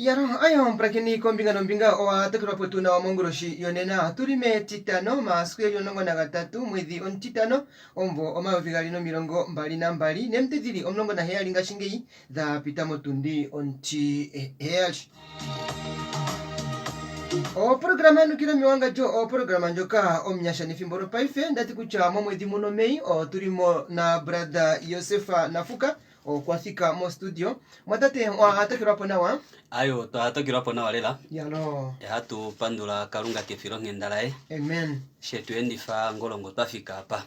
Yalo ayo omupulakeni kombinga nombinga owa tokelwa po tuu nawa monguloshi yonena. Otu li metitano omasiku eli 13 mwedhi omutitano omumvo 2022 neemute dhili 17 ngashingeyi dha pita motundi ontiheyali. Oprograma yanukila mewangandjo oprograma ndjoka omunyasha nefimbo lopaife ndati kutya momwedhi muno Mei otu li mo na brother Josef Nafuka okwa thika mostudio. Mwatate, owa tokelwa po nawa? Ayo, twa tokelwa po nawa lela. Yalo. Hatu pandula Kalunga kefilonghenda laye. Amen. She tu endifa ngolongo twa fika apa.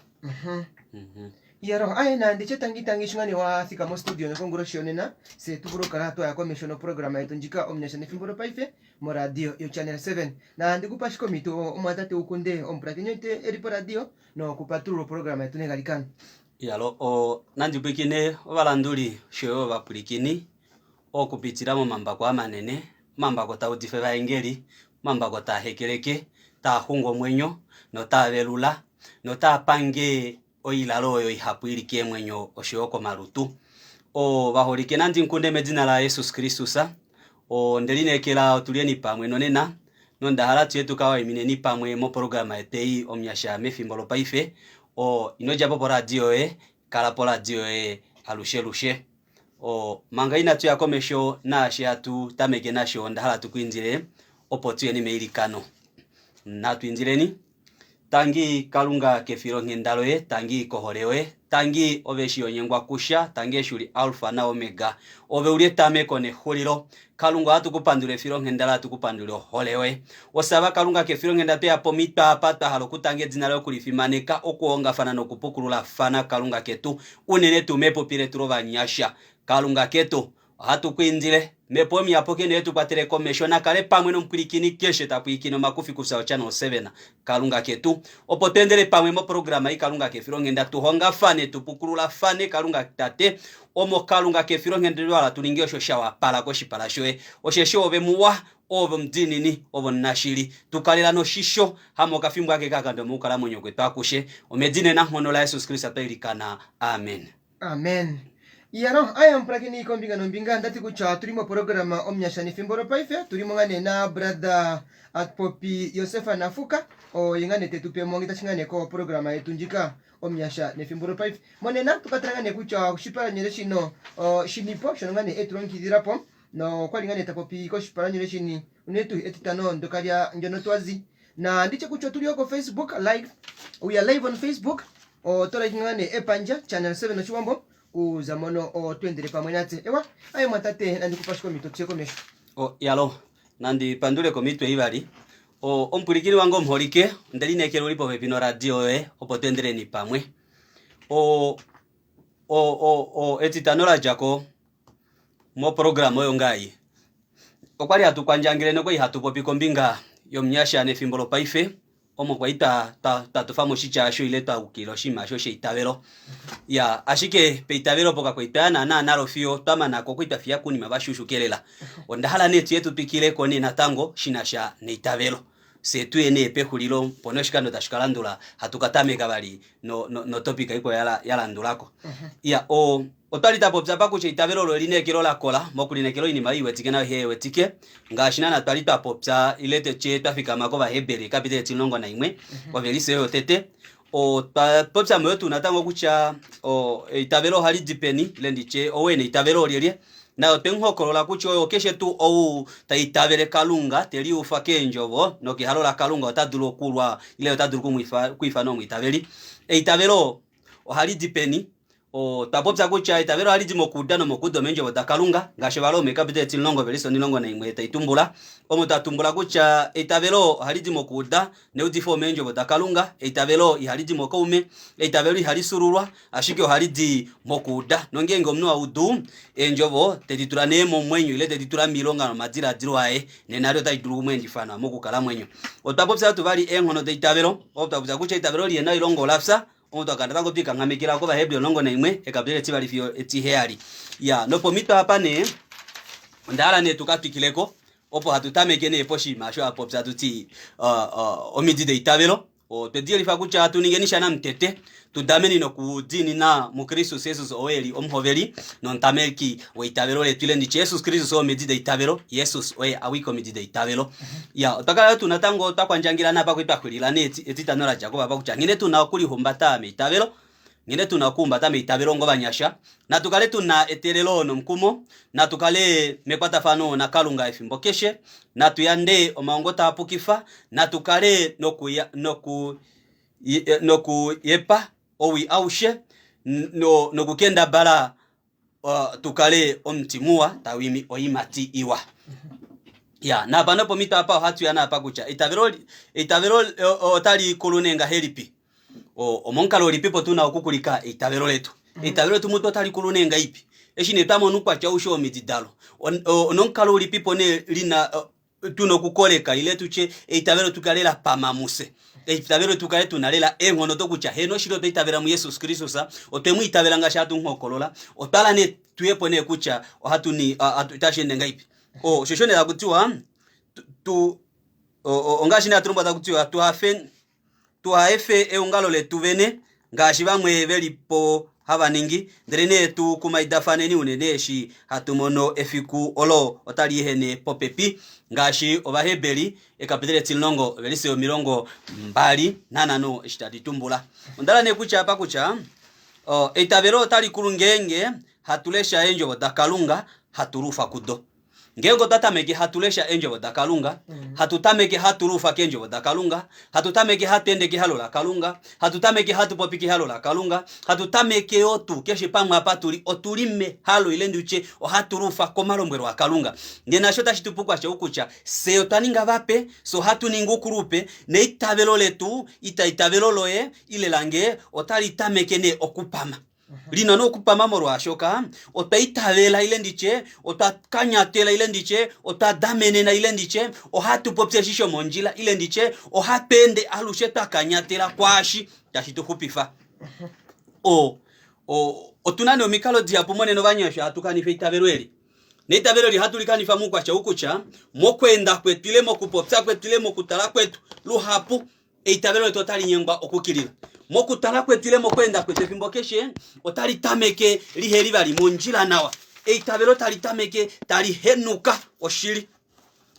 Yalo, aye nandi tye tangi tangi sho ngane wa thika mostudio nokonguloshi yonena, se tu vule okukala twa ya komesho noprograma yetu ndjika omunyasha nefimbo lopaife moradio yoChannel 7. Nandi ku pa ashike omhito omwatate wu kunde omupulakeni e li poradio nokupatulula oprograma yetu negalikano. Iyalo, o, nandi pwiikine ovalanduli oshoyo ovapwilikini okupitila momambako amanene, omambako taa udifa evaengeli, omambako taa hekeleke, taa xungu omwenyo, notaa velula, notaa pange oilalo oyo ihapu ili keemwenyo oshoyo komalutu. O, vaholike nandi mukunde medina laJesus Kristus. O, nde lineekela otulyeni pamwe nonena, nonda hala tuye tu ka waimineni pamwe moprograma yetu ei omunyasha mefimbo lopaife. O, ino dja po poradio yoye, kala poradio yoye alushelushe. O, manga inatu ya komesho naashi hatu tameke nasho, onda hala tu ku indile opo tu yeni meilikano. Natu indileni. Tangi Kalunga kefilonghenda loye, tangi kohole yoye, tangi ove eshi yonyengwa kusha, tangi eshi u li Alfa naOmega, ove u li etameko nexulilo. Kalunga ohatu ku pandula efilonghenda loye, ohatu ku pandula ohole yoye. Osava Kalunga kefilonghenda twe ya pomitwa apa twa hala okutanga edina loye, okulifimaneka, okuhongafana nokupukululafana Kalunga ketu, unene tuu mepupi letu lovanyasha. Kalunga ketu, Ohatu ku indile, Mhepo Omuyapuki ne tu kwatele komesho, na kale pamwe nomupwilikini keshe ta pwilikine omakufikufya oChannel 7, Kalunga ketu, opo tu endele pamwe moprograma ei Kalunga kefilonghenda, tu hongafane, tu pukululafane, Kalunga Tate, omo Kalunga kefilonghenda lwa hala tu ninge osho sha wapala koshipala shoye. Osheshi Oove muwa, Oove omudiinini, Ove omunashili. Tu kalela noshisho, hamokafimbo akeke aka ndele omokukalamwenyo kwetu akushe. Omedina enanghono laJesus Kristus twa ilikana. Amen. Amen. Iyalo, aye omupulakeni kombinga nombinga ndati kutya otuli moprograma omunyasha nefimbo lopaife tuli mo ngaa nee na brother Atpopi Josef Nafuka oye ngaa nee tetu pe mo nge tashi ngaa nee koprograma yetu ndjika omunyasha nefimbo lopaife. Monena tukatala ngaa nee kutya oshipalanyole shino shinipo shono ngaa nee etu longekidhila po nokwali ngaa nee ta popi koshipalanyole shini unene tuu etitano ndoka lya ndyono twa zi. Na nditye kutya otuli yo koFacebook live, we are live on Facebook oto like ngaa nee epandja Channel 7 Oshiwambo kuza mono oto endele pamwe natse. Ewa, aye mwatate nandi kupa ashike omhito tuye komesho. O, yalo, nandi pandule komitwe ivali. O, omupwilikini wange omuholike, onde lineekela u li popepi noradio yoye opo tu endeleni pamwe. O, o, o, o, etitano la dja ko moprograma oyo ngaa ei okwali hatu kwandjangele nokwali hatu popi kombinga yomunyasha nefimbo lopaife omo kwali twa twa twa tofa mo oshitya osho ile twa ukilila oshinima osho sheitavelo. Ya, ashike peitavelo opo kakwali twaya naanaa nalo fiyo twa mana ko, okwali twa fiya kounima vashushuke lela. Onda hala nee tuye tu twikile ko nee natango shi na sha neitavelo. Fye tuye nee pexulilo mpono oshikando tashi ka landula hatu ka tameka vali no, no, notopika ikwao ya, ya landula ko. Ya, o, otwa li twa popya apa kutya eitavelo olo elineekelo la kola mokulineekela oinima oyo i wetike nayo ihe wetike, ngaashi naana twa li twa popya ile tutye twa fikama kOvaheberi ekapiteli etimulongo naimwe ovelise oyo yotete. Otwa popya mo yo tuu natango kutya o, eitavelo ohali di peni, ile nditye ou e na eitavelo olyelye. Naye otwe mu hokolola kutya oyo keshe tuu ou ta itavele Kalunga, te liufa keendjovo nokehalo laKalunga ota dulu okulwa ile ota dulu okwiifanwa omwiitaveli. Eitavelo ohali di peni? Otwa popya kutya eitavelo ohali di mokuuda nomokuuda omeendjovo daKalunga, ngaashi Ovaroma ekapiteli etimulongo ovelise 11 tai tumbula, omo twa tumbula kutya eitavelo ohali di mokuuda neudifo omeendjovo daKalunga. Eitavelo ihali di mokaume, eitavelo ihali sululwa, ashike ohali di mokuuda. Nongeenge omunhu a udu eendjovo, te di tula nee momwenyo ile te di tula moilonga nomadiladilo aye, nena li otali dulu oku mu endifa nawa mokukalamwenyo. Otwa popya tuu vali eenghono deitavelo, opo twa popya kutya eitavelo lihe na oilonga ola fya, omo twa kala natango twe ikanghamekela kOvaheberi 11, ekapiteli etivali fiyo etiheyali. Ya, nopomhito apa nee, onda hala nee tu ka twikile ko, opo hatu tameke nee poshinima osho a popya tu ti, omidi deitavelo. Otwe di yelifa kutya tu ningeni sha namutete, tu dameni nokudiinina muKristus Jesus oo e li omuhoveli nomutameki weitavelo letu, ile nditye Jesus Kristus oo omidi deitavelo, Jesus oye awike omidi deitavelo. Ya, otwa kala yo tu natango twa kwandjangila naapa kwali twa xulila nee etitano la dja ko apa kutya nghene tu na okulihumbata meitavelo, nghene tu na okuhumbata meitavelo ongovanyasha. Natu kale tu na eteelelo nomukumo, natu kale mekwatafano naKalunga efimbo keshe, natu yande omaongo taa pukifa, natu kale nokuya, noku, nokuyepa owii aushe no, nokukendabala uh, tu kale omuti muwa tau imi oiimati iwa. Ya, naapa nopomhito apa ohatu ya naapa kutya eitavelo, eitavelo otali kulu nee ngahelipi? Omomukalo ulipipo tu na okukulika eitavelo letu? Eitavelo letu mutu otali kulu nee ngaipi? Eshi nee twa mona oukwatya aushe womidi dalo, onomukalo ulipipo nee lina tu na okukoleka ile tutye eitavelo letu kale la pama mufye? Eitavelo letu kale tu na lela eenghono dokutya heeno shili otwa itavela muJesus Kristus, otwe mu itavela ngaashi hatu mu hokolola, otwa hala nee tuye po nee kutya ohatu ni otashi ende ngaipi. Osho nee taku tiwa tu ongaashi nee hatu lombwelwa taku tiwa tuhafe Tuha efe eongalo letu vene, ngaashi vamwe ve li po hava ningi, ndelenee tu kumaidafaneni unene eshi hatu mono efiku olo otali ehene popepi. Ngaashi Ovaheberi, ekapiteli etimulongo, ovelise 25 eshi tali tumbula. Onda hala nee kutya apa kutya eitavelo otali kulu ngeenge hatu lesha Eendjovo daKalunga, hatu lufa kudo. Ngeenge otwa tameke hatu lesha Eendjovo daKalunga, hatu tameke hatu lufa kEendjovo daKalunga, hatu tameke hatu ende kehalo laKalunga, hatu tameke hatu popi kehalo laKalunga, hatu tameke yo tuu keshe pamwe apa tu li, otu li mehalo ile ndi tye ohatu lufa komalombwelo aKalunga. Nena osho otashi tu pu kwasha kutya fye otwa ninga vape, fye ohatu ningi oukulupe, neitavelo letu, itaitavelo loye ile lange otali tameke nee okupama. Li na nokupama molwaashoka otwa itavela ile nditye otwa kanyatela ile nditye otwa damenena ile nditye ohatu popi eshi shomondjila ile nditye ohatu ende alushe twa kanyatela kwaashi tashi tu xupifa. O, o, otu na nee omikalo dihapu monena ovanyasha hatu kanifa eitavelo eli. Neitavelo eli ohatu li kanifa moukwatya ou kutya mokweenda kwetu ile mokupopya kwetu ile mokutala kwetu luhapu Eitavelo letu otali nyengwa okukilila. Mokutala kwetu ile mokweenda kwetu efimbo keshe, otali tameke liheli vali mondjila nawa. Eitavelo tali tameke tali henuka oshili.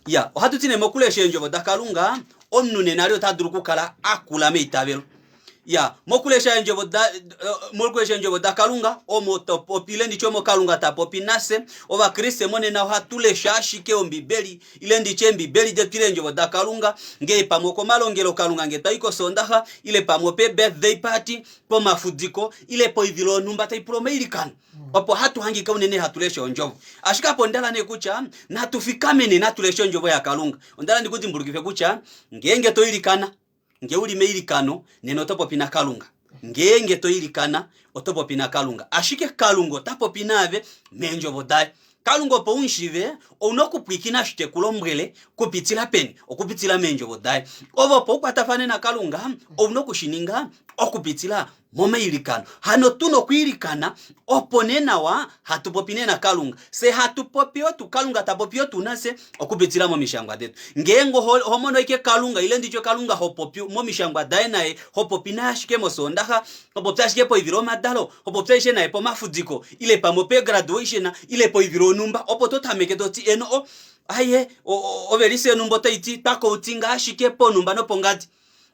Ya, ohatu ti nee mokulesha eendjovo daKalunga, omunhu nena ota dulu okukala a kula meitavelo. Ya, mokulesha eendjovo da mokulesha eendjovo daKalunga omo to popi ile nditye omo Kalunga ta popi nafye. Ovakriste monena ohatu lesha ashike Ombibeli ile nditye Eembibeli detu ile Eendjovo daKalunga, ngee pamwe okomalongelokalunga ngee twa i kOsoondaxa, ile pamwe ope-birthday party, pomafudiko, ile poivilo yonhumba tai pula omailikano. Opo hatu hangika unene hatu lesha Ondjovo. Ashike apa onda hala nee kutya natu fikamene natu leshe Ondjovo yaKalunga. Onda hala ndi ku dimbulukife kutya ngeenge to ilikana, Nge u li meilikano, nena oto popi naKalunga. Ngeenge to ilikana, oto popi naKalunga. Ashike Kalunga ota popi naave mEendjovo daye. Kalunga opo u mu shiive, ou na okupwiikina eshi te ku lombwele kupitila peni? Okupitila mEendjovo daye. Ove opo u kwatafane naKalunga, ou na oku shi ninga okupitila momailikano. Hano tu na okwiilikana opo nee nawa hatu popi nee naKalunga. Fye hatu popi yo tuu Kalunga ta popi yo tuu nafye okupitila momishangwa detu. Ngeenge oho, oho mono ashike Kalunga ile nditye Kalunga ho popi momishangwa daye naye ho popi naye ashike mOsoondaxa, ho popi ashike poivilo yomadalo, ho popi ashike naye pomafudiko ile pamwe opegraduation ile poivilo yonhumba opo to tameke to ti eno o aye ovelise yonhumba otai ti twakoutinga ashike ponhumba nopongadi.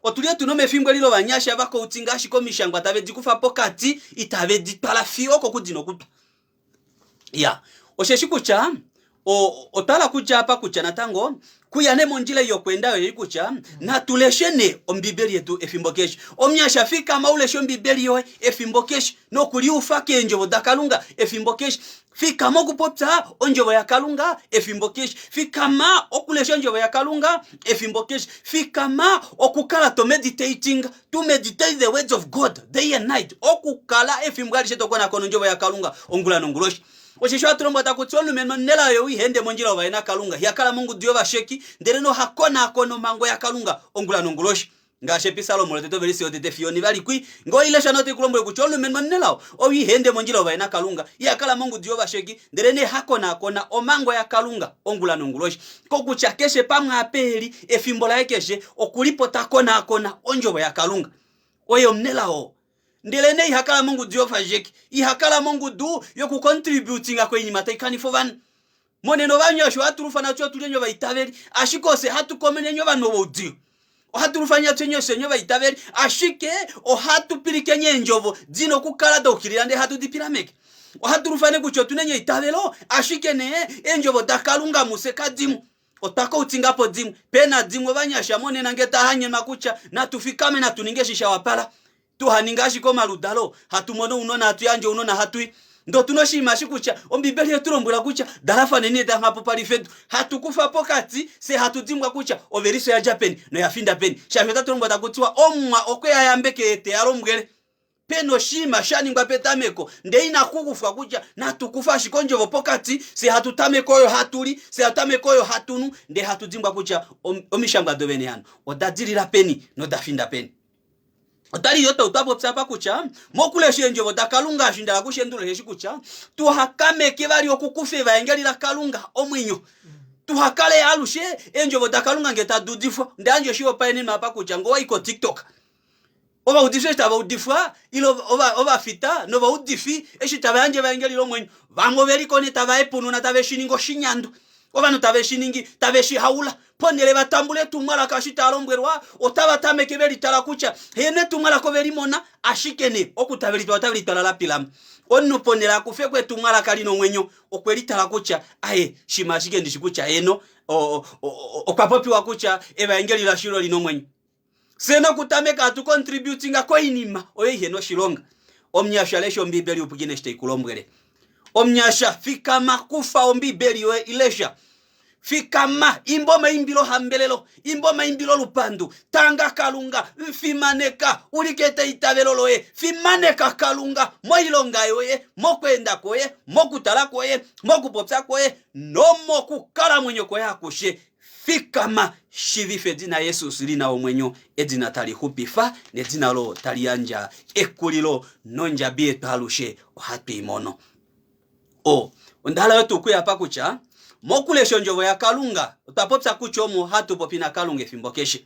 Otu li atu nomefimbo eli lovanyasha va koutinga ashike omishangwa tave di kufa pokati itave di twala fiyo oko ku di nokutwa. Ya, osheshi kutya o, otwa hala kutya apa kutya natango kuya nee mondjila ei yokweenda oyo ei kutya natu leshe nee Ombibeli yetu efimbo keshe. Omunyasha fikama u leshe Ombibeli yoye efimbo keshe nokuliufa keendjovo daKalunga efimbo keshe. Fikama okupopya ondjovo yaKalunga efimbo keshe. Fikama okulesha ondjovo yaKalunga efimbo keshe. Fikama okukala to meditating, to meditate the words of God day and night. Okukala efimbo alishe to konakona ondjovo yaKalunga ongula nonguloshi. Osheshi ohatu lombwelwa taku ti omulumenhu omunelao oye ou iha ende mondjila yovahenakalunga, iha kala mongudu yovasheki, ndele noha konakona omhango yaKalunga ongula nonguloshi. Ngaashi Episalomo lotete ovelise yotete fiyo onivali kwi, ngee oilesha notai ku lombwele kutya omulumenhu omunelao ou iha ende mondjila yovahenakalunga, iha kala mongudu yovasheki, ndelenee ha konaakona omhango yaKalunga ongula nonguloshi. Kokutya keshe pamwe apa e li, efimbo laye keshe, oku li po ta konaakona Ondjovo yaKalunga. Oye omunelao oo. Ndelenee iha kala mongudu yovasheki, iha kala mongudu yokukontributinga koinima tai kanifa ovanhu. Monena ovanyasha ohatu lufana kutya otu li ovaitaveli, ashike ofye hatu komenenye ovanhu ovoudiyo. Ohatu lufanya tye ofye ovaitaveli, ashike ohatu pilikenye eendjovo di na okukala da ukilila ndele hatu di pilameke. Ohatu lufane kutya otu na eitavelo, ashike nee eendjovo daKalunga mufye kadi mo. Otwa koutinga po dimwe. Pe na dimwe ovanyasha monena ngee ta hanyenwa kutya natu fikame natu ninge eshi sha wapala. Tuha ninge ashike omaludalo, hatu mono ounona hatu yandje ounona hatu i. Ndee otu na oshinima eshi kutya Ombibeli oye tu lombwela kutya dalafaneni ndee tamu hapupalifa edu. Hatu kufa pokati fye hatu dimbwa kutya ovelise oya dja peni noya finda peni. Shaashi otatu lombwelwa taku tiwa Omuwa okwe ya yambeke ye te ya lombwele. Pe na oshinima sha ningwa petameko ndee inaku kufwa kutya natu kufe ashike ondjovo pokati fye hatu tameke oyo hatu li, fye hatu tameke oyo hatu nu ndee hatu dimbwa kutya omishangwa dovene hano oda dilila peni noda finda peni. Otwa li yo twa popya apa kutya mokulesha eendjovo daKalunga eshi nda hala kushendula osheshi kutya tuhakameke vali okukufa evaengeli laKalunga omwenyo. Tuhakale alushe eendjovo daKalunga ngee tadi udifwa. Onda yandja oshihopaenenwa apa kutya ngee owa i koTikTok ovaudifi eshi tava udifwa ile ovafita novaudifi eshi tava yandje evaengeli lomwenyo vamwe ove li ko nee tava hepununa tave shi ningi oshinyandwa ovanhu tave shi ningi tave shi haula Ponhele va tambule etumwalaka eshi tava lombwelwa, otava tameke ve litala kutya heeno etumwalaka ove li mona, ashike nee oku tave litwala otave litwala la pilama. Omunhu ponhele a kufe ko etumwalaka li na omwenyo, okwe litala kutya aye, shimha ashike ndi shi kutya heeno okwa popiwa kutya evaengeli lashili oli na omwenyo. Fye nokutameka hatu contributinga koinima oyo ihe na oshilonga. Omunyasha lesha Ombiibeli upwikine eshi tai ku lombwele. Omunyasha fikama kufa Ombiibeli yoye i lesha. Fikama, imba omaimbilo hambelelo, imba omaimbilo olupandu, tanga Kalunga, mfimaneka, ulika eitavelo loye, fimaneka Kalunga moilonga yoye, mokweenda kwoye, mokutala kwoye, mokupopya kwoye nomokukalamwenyo kwoye akushe. Fikama, shivifa edina Jesus li na omwenyo, edina tali xupifa nedina olo tali yandja ekulilo nondjabi yetu alushe ohatu i mono. O, onda hala yo tuu okuya pa kutya mokulesha ondjovo yaKalunga otwa popya kutya omo hatu popi naKalunga efimbo keshe.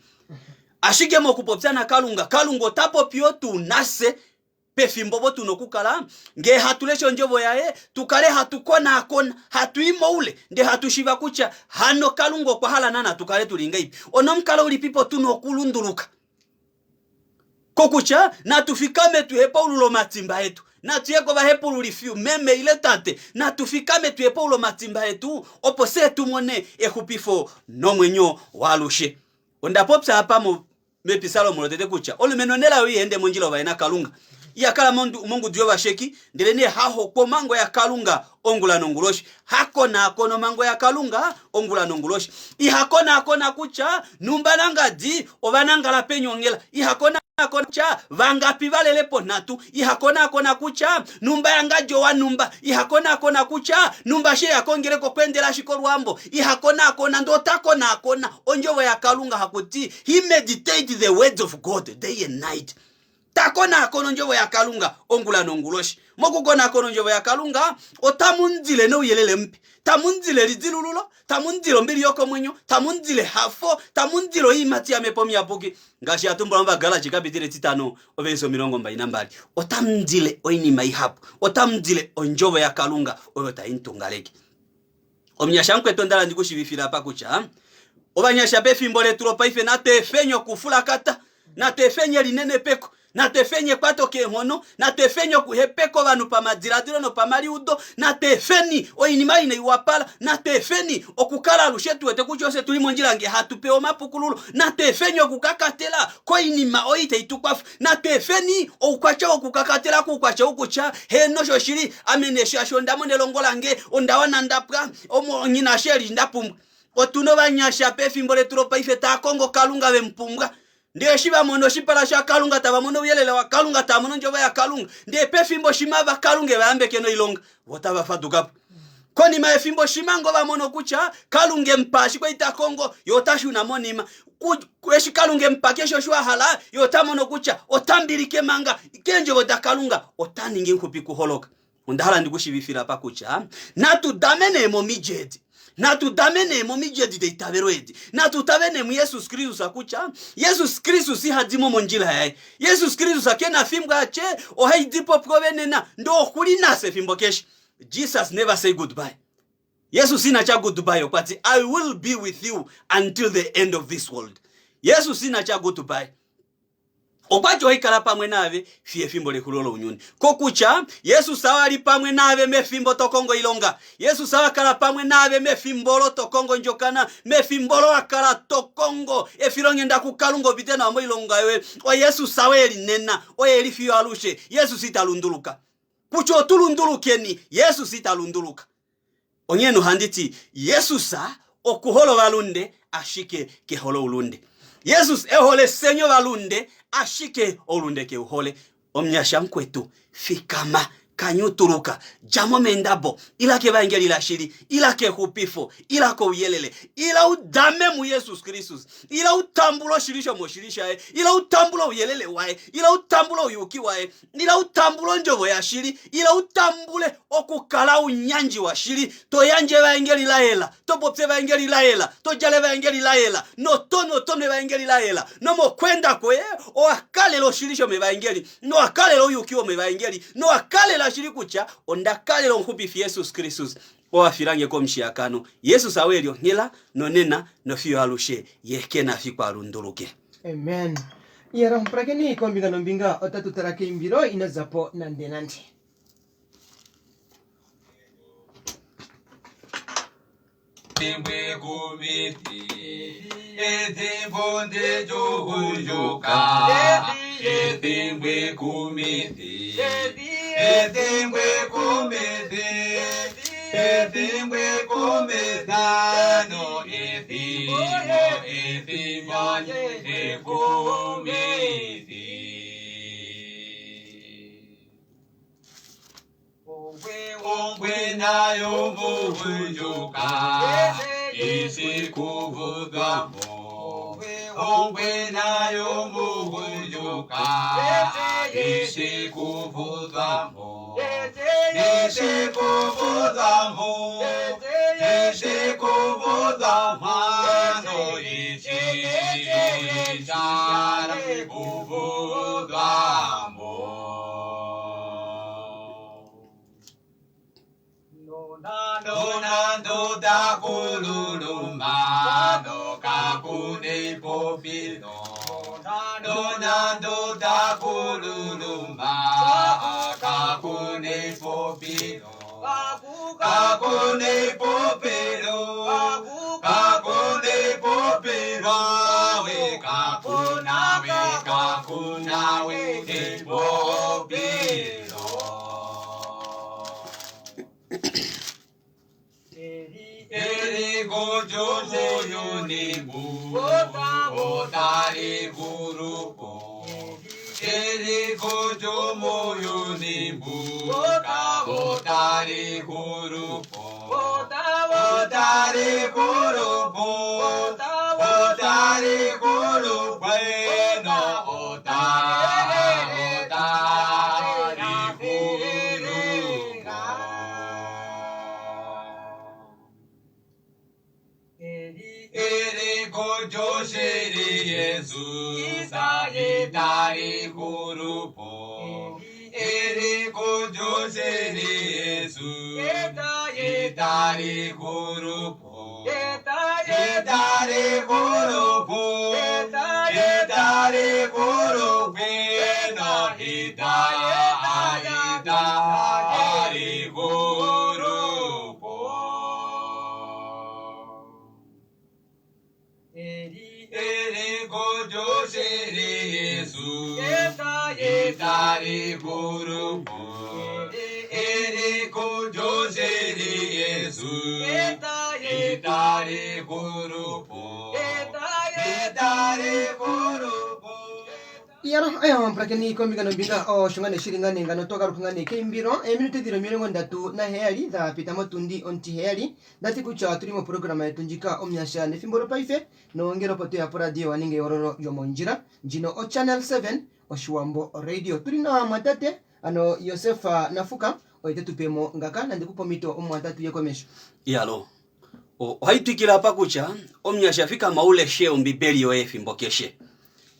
Ashike mokupopya naKalunga, Kalunga ota popi yo tuu nafye pefimbo opo tu na okukala ngee hatu lesha ondjovo yaye tu kale hatu konaakona hatu i moule ndee hatu shiiva kutya hano Kalunga okwa hala naana tu kale tu li ngaipi onomukalo ulipipo tu na okulunduluka kokutya natu fikame tu hepaulule omatimba etu natu ye kovahepululifi meme ile tate natu fikame tu hepaulule omatimba etu opo fye tu mone exupifo nomwenyo waalushe onda popya apa mo Mepisalomo lotete kutya omulumenhu onelao iha ende mondjila yovahenakalunga, iha kala mongudu yovasheki, ndelenee ha hokwa omhango yaKalunga ongula nonguloshi. Ha konaakona omhango yaKalunga ongula nonguloshi. Iha konaakona kutya numba nangadi ova nangala peni onghela. Iha konaakona kutya vangapi va lele ponhatu. Iha konaakona kutya numba yangadji owa numba. Iha konaakona kutya numba she ya kongeleka okwa endela ashike olwaambo. Iha konaakona ndee ota konaakona ondjovo yaKalunga haku ti he meditate the words of God day and night. Ta konaakona ondjovo yaKalunga ongula nonguloshi. Mokukonaakona ondjovo yaKalunga otamu ndile nouyelele mupe. Tamu ndile elidilululo, tamu ndile ombili yokomwenyo, tamu ndile ehafo, tamu ndile oiimati yamhepo muyapuki. Ngaashi ya tumbulwa mOvagalati kapitile etitano ovelise 22. Otamu ndile oinima ihapu. Otamu ndile ondjovo yaKalunga oyo tai mutungaleke. Omunyasha mukwetu onda hala ndi ku shivifile apa kutya ovanyasha pefimbo letu lopaife natu efeni okufulakata, natu efeni elinenepeko, natu efeni ekwato keenghono, natu efeni okuhepeka ovanhu pamadiladilo nopamaliudo, natu efeni oinima inai wapala, natu efeni okukala alushe tu wete kutya ofye tuli mondjila ngee hatu pewa omapukululo, natu efeni okukakatela koinima oyo itai tu kwafa. Natu efeni oukwatya wokukakatela koukwatya ou kutya, Heeno, shoshili, ame nee shaashi onda mona elongo lange, onda wana nda pwa, omo nghi na osho eli nda pumbwa. Otu na ovanyasha pefimbo letu lopaife tava kongo Kalunga ve mu pumbwa. Ndele eshi va mona oshipala shaKalunga, tava mono ouyelele waKalunga, tava mono ondjovo yaKalunga, ndele pefimbo shimha va Kalunga e va yambeke noilonga, vo otava faduka po. Konima yefimbo shimha ngoo va mono kutya Kalunga e mu pa ashike ita kongo, ye ota shuna monima. Eshi Kalunga e mu pa keshe osho a hala, ye ota mono kutya ota mbilike manga keendjovo daKalunga, ota ningi muxupi kuholoka. Onda hala ndi ku shiivifile apa kutya natu dame nee momidji edi. Natu dame nee momidji edi deitavelo edi. Natu tave nee muJesus Kristus kutya Jesus Kristus iha di mo mondjila yaye. Jesus Kristus ke na fimbo a tye ohai di po pwoove nena, ndee oku li nafye efimbo keshe. Jesus never say goodbye. Jesus ina tya goodbye, okwa ti I will be with you until the end of this world. Jesus ina tya goodbye. Okwa ti oikala pamwe naave fiyo efimbo lexulilo lounyuni. Kokutya, Jesus a li pamwe naave mefimbo to kongo oilonga. Jesus a kala pamwe naave mefimbo olo to kongo ondjokana, mefimbo olo wa kala to kongo efilonghenda kuKalunga upite nawa moilonga yoye. OJesus oo e li nena, oye e li fiyo alushe. Jesus ita lunduluka. Kutya otu lundulukeni, Jesus ita lunduluka. Onghee nohandi ti, Jesus oku hole ovalunde, ashike ke hole oulunde. Jesus e hole senya ovalunde, ashike oulunde ke u hole. Omunyasha mukwetu, fikama, kanyutuluka, dja mo meendabo, ila kevaengeli lashili, ila kexupifo, ila kouyelele, ila u dame muJesus Kristus, ila u tambule oshili shomoshili shaye, ila u tambule ouyelele waye, ila u tambule ouyuki waye, Ila u tambule ondjovo yashili, ila u tambule okukala unyandji washili, to yandje evaengeli la yela, to popi evaengeli la yela, to djala evaengeli la yela, noto noto mevaengeli la yela, nomokweenda kwoye owa kalela oshili shomevaengeli, nowa kalela ouyuki womevaengeli, nowa kalela shili kutya onda kalela Omuxupifi Jesus Kristus, oo a fila nge komushiyakano. Jesus ou e li onghela, nonena, nofiyo alushe, Ye ke na fiku a lunduluke. Amen. Iyala omupulakeni kombinga nombinga otatu tala keimbilo ino za po nande nande. Ethimbo ndejugundjuka ethimbo ekumithi ethimbo ekumithi ethimbo ekumithano ethimbo ethimbo ekumithi Ongwena yomugundjuka isikuvudhwamo Ongwena yomugundjuka isikuvudhwamo Isikuvudhwamo Isikuvudhwamo Ichara kuvudhwamo Nonando takululuma nokakune popilo Nonando takululuma kakune popilo Kakune popilo Kakune popilo We kakuna we kakuna we popilo Eriko jojoyonibu otari gurupo Eriko jomoyonibu otari gurupo Otari gurupo Otari gurupo no otari otari gurupo Eriko joshiri Jesus itari gurupo Eriko joshiri Jesus itari gurupo Itari gurupo Itari gurupo no itari itari gurupo Eriko joshiri Jesus itari gurupo Eriko joshiri Jesus itari gurupo Itari gurupo. Iyalo aya mpulakeni kombinga nombinga osho nga nee shili nga nee ngano to galuka nga nee keimbilo eeminute dhili 37 dha pita motundi ontiheyali ndati kutya otuli moprograma yetu ndjika omunyasha nefimbo lopaife nongele opo toya poradio wa ninga ehololo lyomondjila ndjino oChannel 7 Oshiwambo Radio tuli naamwatate ano Josef Nafuka oye te tu pe mo ngaka nande ku pe omhito omumwatate uye komesho. Iyalo Ohai twikile apa kutya omunyasha fikama u leshe Ombibeli yoye efimbo keshe.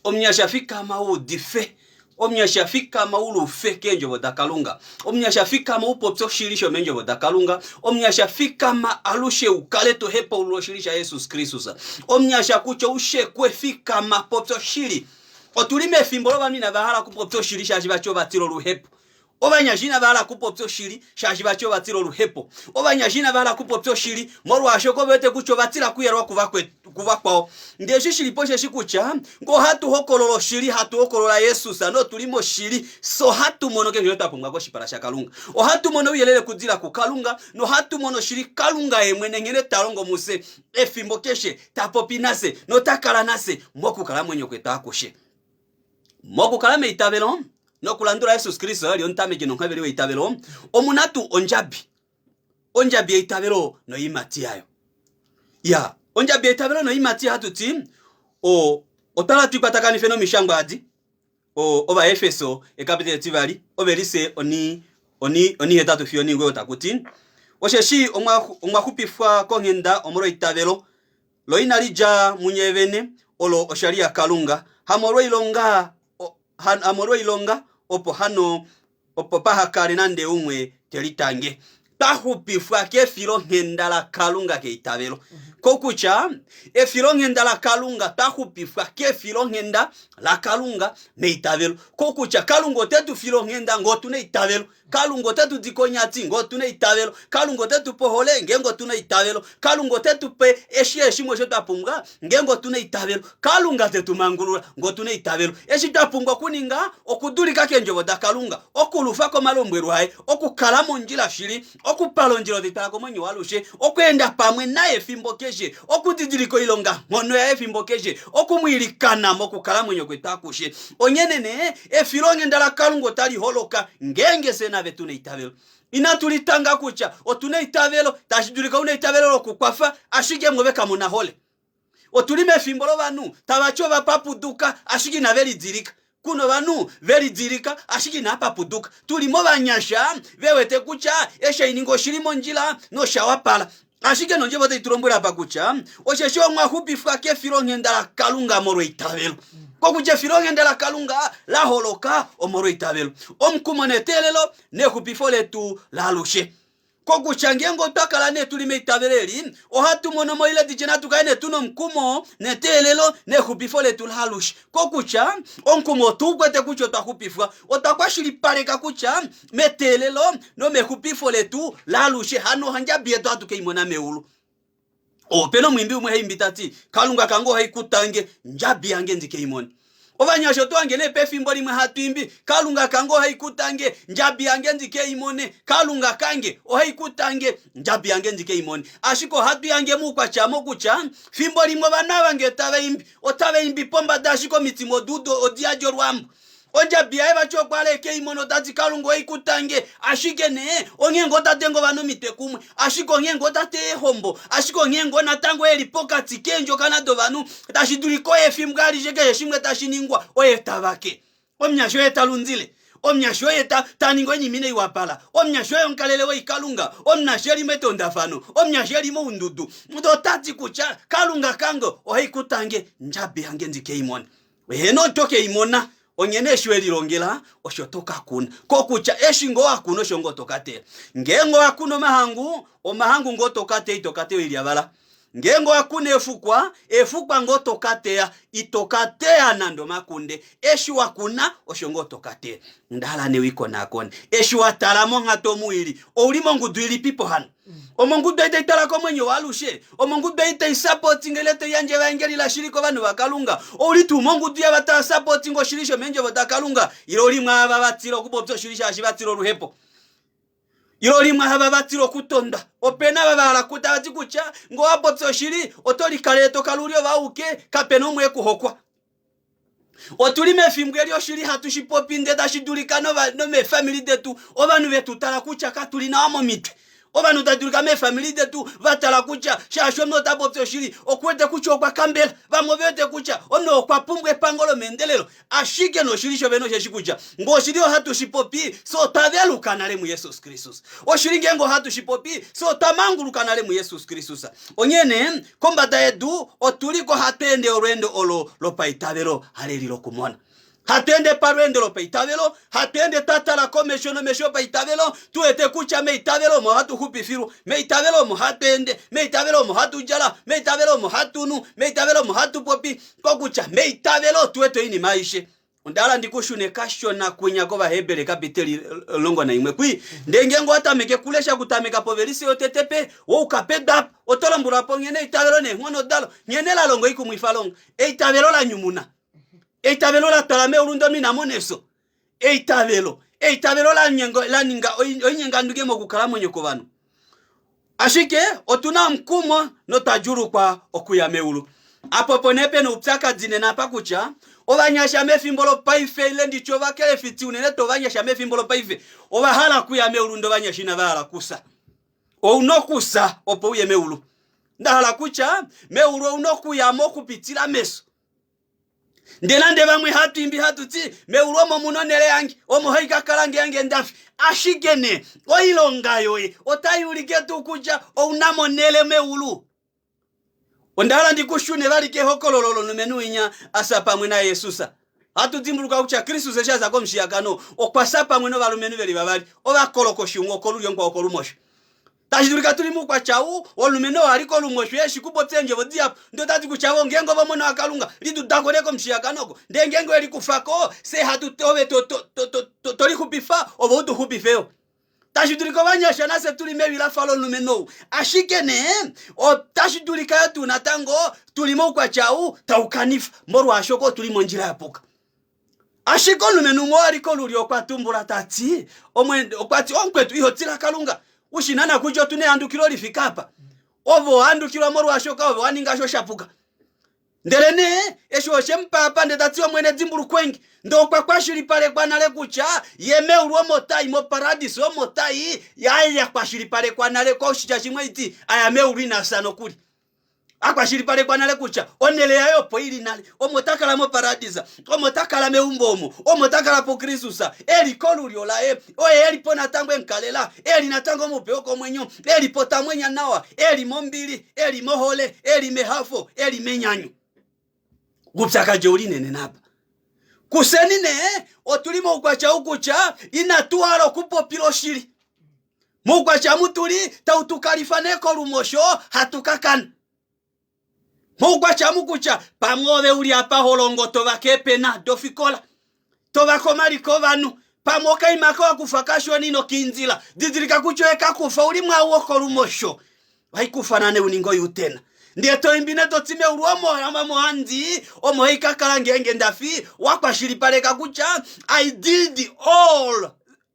Omunyasha fikama u udife. Omunyasha fikama u lufe keendjovo daKalunga. Omunyasha fikama u popye oshili shomeendjovo daKalunga. Omunyasha fikama alushe u kale to hepaulula oshili shaJesus Kristus. Omunyasha kutya u shekwe fikama popya oshili. Otu li mefimbo lovanhu inava hala okupopya oshili shaashi vati ova tila oluhepo. Ovanyasha inava hala okupopya oshili shaashi vati ova tila oluhepo. Ovanyasha inava hala okupopya oshili molwaashoka ove wete kutya ova tila okuyelwa kuvakwao. Ndele eshi shi li po osheshi kutya ngee ohatu hokolola oshili, hatu hokolola Jesus notu li moshili, fye ohatu mono keshe osho twa pumbwa koshipala shaKalunga. Ohatu mono ouyelele okudila kuKalunga nohatu mono oshili Kalunga ye mwene nghene ta longo mufye efimbo keshe, ta popi nafye nota kala nafye mokukalamwenyo kwetu akushe. Mokukala meitavelo nokulandula Jesus Kristus oye ali omutameki nomuhoveli weitavelo, omu na tuu ondjabi, ondjabi yeitavelo noiimati yayo. Ya, ondjabi yeitavelo noiimati hatu ti o otwa hala tu ikwatakanife nomishangwa adi o Ovaefeso ekapiteli etivali ovelise oni oni onihetatu fiyo onimugoyi otaku ti osheshi omwa omwa xupifwa konghenda omolweitavelo Lo inali dja munye vene, olo oshali yaKalunga, hamolwoilonga, hamolwoilonga, opo hano opo paha kale nande umwe te litange. Twa xupifwa kefilonghenda laKalunga keitavelo. Kokutya, efilonghenda laKalunga, twa xupifwa kefilonghenda laKalunga meitavelo. Kokutya, Kalunga ote tu file onghenda ngee otu na eitavelo. Kalunga ote tu dike onyati ngee otu na eitavelo. Kalunga ote tu pe ohole ngeenge otu na eitavelo. Kalunga ote tu pe eshi shimwe osho twa pumbwa ngeenge otu na eitavelo. Kalunga te tu mangulula ngee otu na eitavelo. Eshi twa pumbwa okuninga okudulika keendjovo daKalunga, okulufa komalombwelo aye, okukala mondjila shili, okupala ondjila oyo tai twala komwenyo waalushe, okweenda pamwe naye efimbo keshe, okudidilika oilonganghono yaye efimbo keshe, oku mu ilikana mokukalamwenyo kwetu akushe. Onghene nee, efilonghenda laKalunga otali holoka ngeenge fye nave tu na eitavelo. Inatu litanga kutya otu na eitavelo, tashi dulika u na eitavelo lokukwafa, ashike mwoove kamu na hole. Otu li mefimbo lovanhu tava ti ova papuduka, ashike inave lidilika. Ku na ovanhu ve lidilika, ashike inava papuduka. Tu li movanyasha ve wete kutya eshi hai ningi oshi li mondjila nosha wapala. Ashike nondjovo otai tu lombwele apa kutya osheshi omwa xupifwa kefilonghenda laKalunga molweitavelo. Kokutya efilonghenda laKalunga la holoka omolweitavelo. Omukumo neteelelo nexupifo letu laalushe. Kokutya ngeenge otwa kala nee tu li meitavelo eli, ohatu mono mo ile ditye natu kale nee tu na omukumo neteelelo nexupifo letu laalushe. Kokutya omukumo otu u kwete kutya otwa xupifwa, otwa kwashilipaleka kutya meteelelo nomexupifo letu laalushe hano ondjabi yetu ohatu ke i mona meulu. Ope na omwiimbi umwe ha imbi ta ti, Kalunga kange ohai kutange, ndjabi yange ndi ke i mone. Ovanyasha oto hange nee pefimbo limwe hatu imbi, Kalunga kange ohai kutange, ndjabi yange ndi ke i mone. Kalunga kange ohai kutange, ndjabi yange ndi ke i mone. Ashike ohatu yange moukwatya mokutya, fimbo limwe ovanhu ava ngee tava imbi, otava imbi pombada ashike omitima oduuda odi yadi olwaambo. Ondjabi yaye vati okwa li eke i mona ota ti Kalunga oi ku tange ashike nee onghee ngoo ta denge ovanhu omitwe kumwe ashike onghee ngoo ta teya eehombo ashike onghee ngoo natango e li pokati keendjokana dovanhu tashi dulika oye efimbo alishe keshe shimwe tashi ningwa oye ta vake omunyasha oye ta lundile omunyasha oye ta, ta ningi oinima inai wapala omunyasha oye omukalele woikalunga omunyasha e li metondafano omunyasha e li moundudu ota ti kutya kalunga kange ohai ku tange ndjabi yange ndi ke i mone Eheno oto ke i mona, onghene eshi we lilongela osho to ka kuna. Kokutya eshi ngoo wa kuna osho ngoo to ka teya. Ngeenge owa kuna omahangu, omahangu ngoo to ka teya ito ka teya oilyavala. Ngeenge owa kuna eefukwa, eefukwa ngoo to ka teya ito ka teya nande omakunde. Eshi wa kuna osho ngoo to ka teya. Onda hala nee uikonakone. Eshi wa tala monghatu omu ili, ou li mongudu ilipipo hano? Omongudu ei tai twala komwenyo waalushe, omongudu ei tai supporting ile tai yandje evaengeli lashili kovanhu vaKalunga. Ou li tuu mongudu yava tava supporting oshili shomeendjovo daKalunga, ile ou li mwaava va tila okupopya oshili shaashi va tila oluhepo? Ile ou li mwaava va tila okutondwa? Ope na ava va hala ku tava ti kutya ngee owa popya oshili oto likalele to kala u li ove auke, kape na umwe e ku hokwa. Otu li mefimbo eli oshili hatu shi popi ndee tashi dulika nomeefamili detu ovanhu vetu tala kutya katu li nawa momitwe. Ovanhu ta dulika meefamili detu va tala kutya shaashi omunhu ota popi oshili okuwete kutya okwa kambela. Vamwe ove wete kutya omunhu okwa pumbwa epango lomeendelelo. Ashike noshili shovene osheshi kutya ngee oshili ohatu shi popi fye otwa veluka nale muJesus Kristus. Oshili ngeenge ohatu shi popi fye otwa manguluka nale muJesus Kristus. Onghee nee, kombada yedu otu li ko hatu ende olweendo olo lopaitavelo, haleli lokumona. Hatu ende palweendo lopaitavelo, hatu ende twa tala komesho nomesho opaitavelo, tu wete kutya meitavelo omo hatu xupifilwa, meitavelo omo hatu ende, meitavelo omo hatu djala, meitavelo omo hatu nu, meitavelo omo hatu popi, kokutya meitavelo otu wete oinima aishe. Onda hala ndi ku shune kashona kwinya kOvaheberi kapiteli 11 kwi. Ndee ngeenge owa tameke kulesha okutameka povelise yotete pe wo uka pedu apa, oto lombwelwa po nghene eitavelo neenghono dalo, nghene la longa oikumwifalonga. Eitavelo la nyumuna. Eitavelo la twala meulu ndee omunhu ina mona efyo. Eitavelo. Eitavelo la nyenga, la ninga oinyenganduge mokukalamwenyo kwovanhu. Ashike otu na omukumo notwa djuulukwa okuya meulu. Apa opo nee pe na oupyakadi nena apa kutya ovanyasha mefimbo lopaife ile nditye ovakelefiti unene tuu ovanyasha mefimbo lopaife ova hala okuya meulu ndee ovanyasha inava hala okufya. Ou na okufya opo uye meulu. Nda hala kutya meulu ou na okuya mo okupitila mefyo. Ndele nande vamwe hatu imbi hatu ti, Meulu omo mu na onhele yange, omo hai ka kala ngeenge nda fi. Ashike nee, oilonga yoye otai ulike tuu kutya ou na mo onhele meulu? Onda hala ndi ku shune vali kehokololo lomulumenhu winya a fya pamwe naJesus. Ohatu dimbuluka kutya Kristus eshi a za komushiyakano, okwa fya pamwe novalumenhu ve li vavali, ovakolokoshi, umwe okolulyo mukwao okolumosho. Tashi dulika tu li moukwatya ou, omulumenhu oo a li kolumosho e shi kupopya eendjovo dihapu, ndele ota ti kutya vo ngeenge ove Omona waKalunga, liduda ko nee komushiyakano oko. Ndele ngeenge we likufa ko, fye hatu, ove to, to, to, to, to, to lixupifa, ove u tu xupife yo. Tashi dulika ovanyasha nafye tu li mewi la fa lomulumenhu ou. Ashike nee, otashi dulika yo tuu natango tu li moukwatya ou tau kanifa, molwaashoka otu li mondjila ya puka. Ashike omulumenhu umwe oo a li kolulyo okwa tumbula ta ti, Omwene, okwa ti, Omukwetu, iho tila Kalunga? U shi naanaa kutya otu na ehandukilo li fike apa. Ove owa handukilwa molwaashoka ove wa ninga osho sha puka. Ndelenee eshi oshe mu paapa ndele ta ti, Omwene, dimbulukwenge. Ndele okwa kwashilipalekwa nale kutya ye meulu omo ta i, moparadisa omo ta i, ya kwashilipalekwa nale, koshitya shimwe iti, a ya meulu ina fya nokuli. A kwashilipalekwa nale kutya onhele yaye opo i li nale, omo ta kala moparadisa, omo ta kala meumbo omo, omo ta kala puKristus, e li kolulyo laye, oye e li po natango e mu kalela, e li natango moupe wokomwenyo, e li po ta mwenya nawa, e li mombili, e li mohole, e li mehafo, e li menyanyu. Oupyakadi ou li nene apa. Kufyeni nee, otu li moukwatya ou kutya inatu hala okupopila oshili. Moukwatya mu tu li tau tu kalifa nee kolumosho hatu ka kana. Moukwatya mu kutya pamwe ove u li apa ho longo to vake eepena dofikola, to vake omaliko ovanhu, pamwe okaima aka wa kufa kashona ino ka indila, didilika kutya owe ka kufa u li mwaau wokolumosho. Ohai kufana nee u ninge oyutena. Ndee to imbi nee to ti meulu omo omo handi, omo hai ka kala ngeenge nda fi, wa kwashilipaleka kutya I did all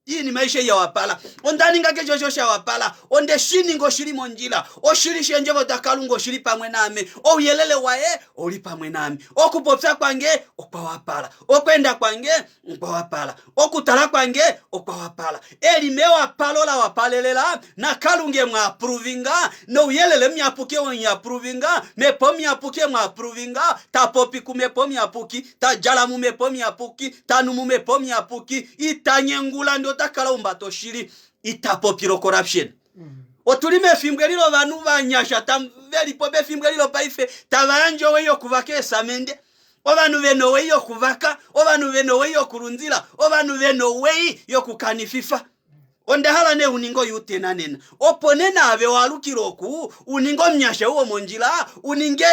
Iinima aishe ya wapala. Onda ninga keshe osho sha wapala. Onde shi ninga oshi li mondjila. Oshili shEendjovo daKalunga oshi li pamwe naame. Ouyelele waye ou li pamwe naame. Okupopya kwange okwa wapala. Okweenda kwange okwa wapala. Okutala kwange okwa wapala. Eli mewapalo la wapalelela, naKalunga e mu apruvinga, nouyelele muyapuki e mu apruvinga, Mhepo Muyapuki e mu apruvinga, ta popi kuMhepo Muyapuki. Ta djala mumhepo muyapuki, ta nu mumhepo muyapuki, ita nyengula ndee ota kala umbata oshili, ita popile ocorruption. Otu li mefimbo eli lovanhu vanyasha ve li po pefimbo eli lopaife tava yandje owei yokuvaka eesamende, ovanhu ve na owei yokuvaka, ovanhu ve na owei yokulundila, ovanhu ve na owei yokukanififa. Onda hala nee u ninge oyutena nena, opo nee naave waalukile oku, u ninge omunyasha ou womondjila, u ninge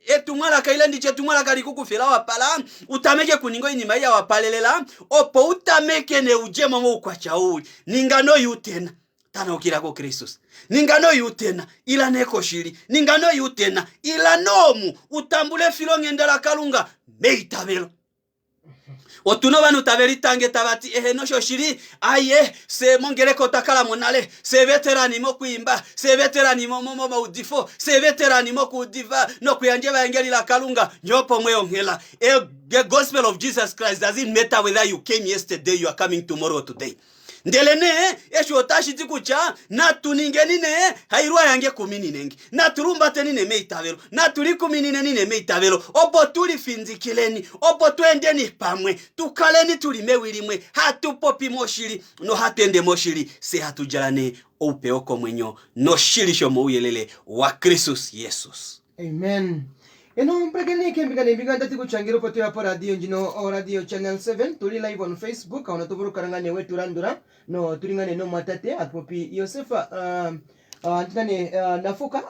Etumwalaka ile nditye etumwalaka li ku kufe la wapala, u tameke kuninga oinima ei ya wapalelela, opo u tameke ne u dje mo moukwatya ou uli. Ninga noyutena. Tanaukila kuKristus. Ninga noyutena. Ila nee koshili. Ninga noyutena. Ila noomu u tambule efilonghenda laKalunga meitavelo. Otu na ovanhu tave litange tava ti eheno shoshili, aye, fye mongeleka otwa kala mo nale, fye veterani mokwiimba, fye veterani momaudifo, fye veterani mokuudifa nokuyandja evaengeli laKalunga, nye opo mwe onghela. The gospel of Jesus Christ doesn't matter whether you came yesterday, you are coming tomorrow or today. Ndele nee, eshi otashi ti kutya natu ningeni nee hailwa yange kumininengi, natu lumbateni nee meitavelo, natu likuminineni nee meitavelo, opo tu lifindikileni, opo tu endeni pamwe, tu kaleni tu li mewi limwe, hatu popi moshili nohatu ende moshili, fye hatu djala nee oupe wokomwenyo noshili shomouyelele waKristus Jesus. Amen. Eno mpulakeni keembinga neembinga ndati kutya ngele opo toya poradio ndjino oradio channel 7 tuli live on Facebook hono to vulu okukala ngaa nee wetu landula no tuli ngaa nee nomwatate hatu popi Josef uh, uh, ndina nee uh, Nafuka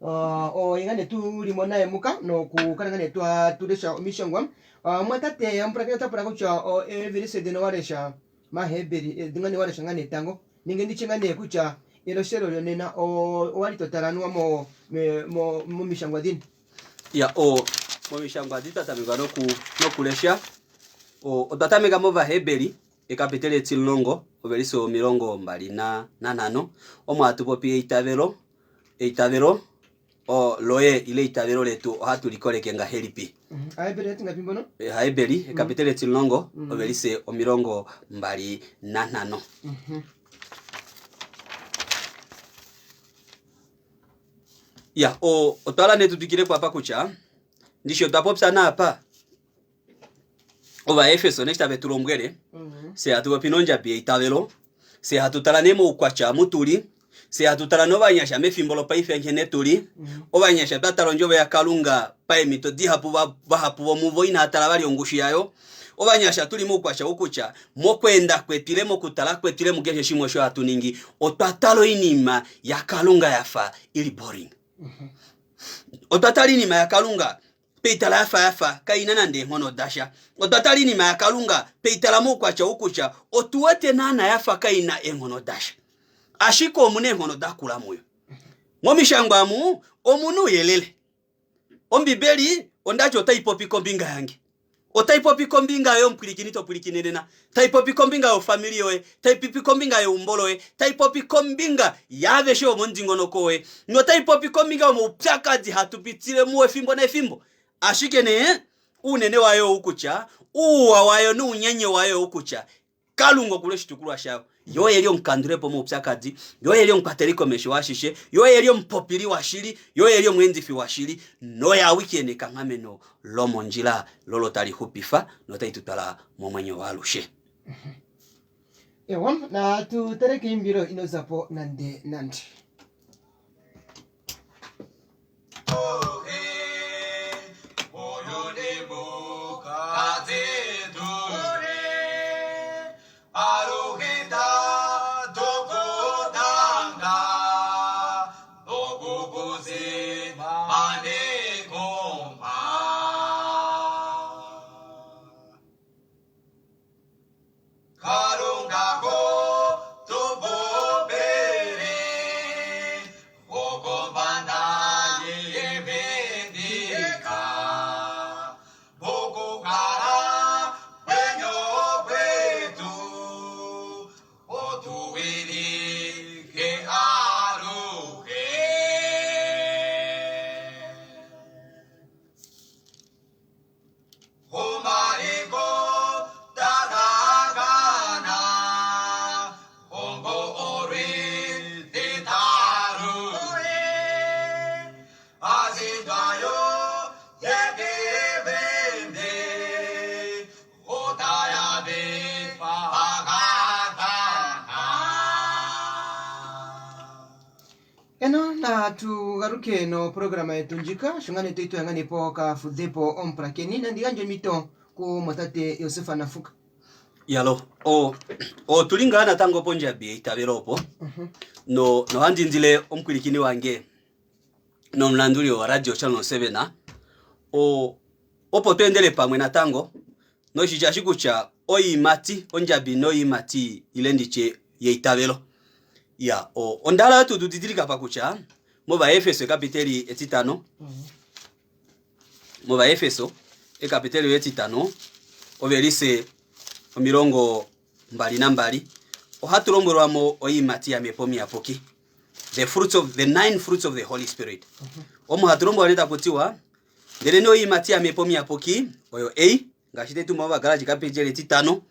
uh, oye ngaa nee tuli mo naye muka nokukala ngaa nee twa tulesha omishangwa uh, mwatate omupulakeni ota pula kutya uh, eevelise dhino wa lesha Maheberi eh, nga nee wa lesha ngaa nee tango nenge nditye ngaa nee kutya eloshelo lyonena owali to tala anuwa mo, mo, momishangwa dhini? Ya, o momishangwa adi twa tameka noku nokulesha o, otwa tameka mOvaheberi ekapiteli etimulongo ovelise 25 omo hatu popi eitavelo eitavelo o, loye ile eitavelo letu ohatu likoleke ngahelipi? Aheberi ati ngapi mbono? Aheberi ekapiteli etimulongo ovelise 25. Ya, o, otwa hala nee tu twikile po apa kutya ndishi otwa popya naapa Ovaefeso neshi tave tu lombwele fye hatu popi nondjabi yeitavelo, fye hatu tala nee moukwatya amu tu li, fye hatu tala novanyasha mefimbo lopaife nghene tu li. Ovanyasha twa tala ondjovo yaKalunga paemhito dihapu, vahapu vomuvo inava tala vali ongushu yayo. Ovanyasha tu li moukwatya ou kutya mokweenda kwetu ile mokutala kwetu ile mukeshe shimwe osho hatu ningi, otwa tala oinima yaKalunga ya fa i li boring. Otwa tala oinima yaKalunga Peitala ya fa ya fa kai na nande eenghono dasha. Otwa tala oinima yaKalunga peitala moukwatya ou kutya otu wete naana ya fa kai na eenghono dasha. Ashike omu na eenghono da kula muyo. Momishangwa amu omu na ouyelele. Ombibeli onda ti otai popi kombinga yange. Otai popi kombinga yoye omupwilikini to pwilikine nena. Tai popi kombinga yofamili yoye. Tai popi kombinga yeumbo loye. Tai popi kombinga yaaveshe vomomudingonoko woye. Notai popi kombinga yomaupyakadi hatu pitile muo efimbo nefimbo. Ashike nee, uunene wayo ou kutya, uuwa wayo nounyenye wayo ou kutya, Kalunga oku li oshitukulwa shayo. Ye oye li omukandulepo moupyakadi, Ye oye li omukwateli komesho waashishe, Ye oye li omupopili washili, Ye oye li omweendifi washili, noye awike e na ekanghameno lomondjila lolo tali xupifa notai tu twala momwenyo waalushe. Ewa, natu tale keimbilo ino za po nande nande. Eno natu galuke noprograma yetu ndjika sho ngaa nee toyi toya ngaa nee pokafudhepo omupulakeni nandi gandje ompito kumwatate Josef Nafuka. Yalo, o otuli ngaa natango pondjabi yeitavelo opo no nohandi indile omupwilikini wange nomulanduli wa Radio Channel 7 o opo tu endele pamwe natango noshitya shi kutya oiimati ondjabi noiimati ile nditye yeitavelo. Ya, o onda hala tu didilika pa kutya mOvaefeso ekapiteli etitano mOvaefeso ekapiteli etitano Ovelise 22, ohatu lombwelwa mo oiimati yamhepo miyapuki. The fruits of the nine fruits of the Holy Spirit. Omo hatu lombwelwa nee taku tiwa, ndelenee oiimati yamhepo miyapuki oyo ei, ngaashi tai tumbulwa mOvagalati kapendjele etitano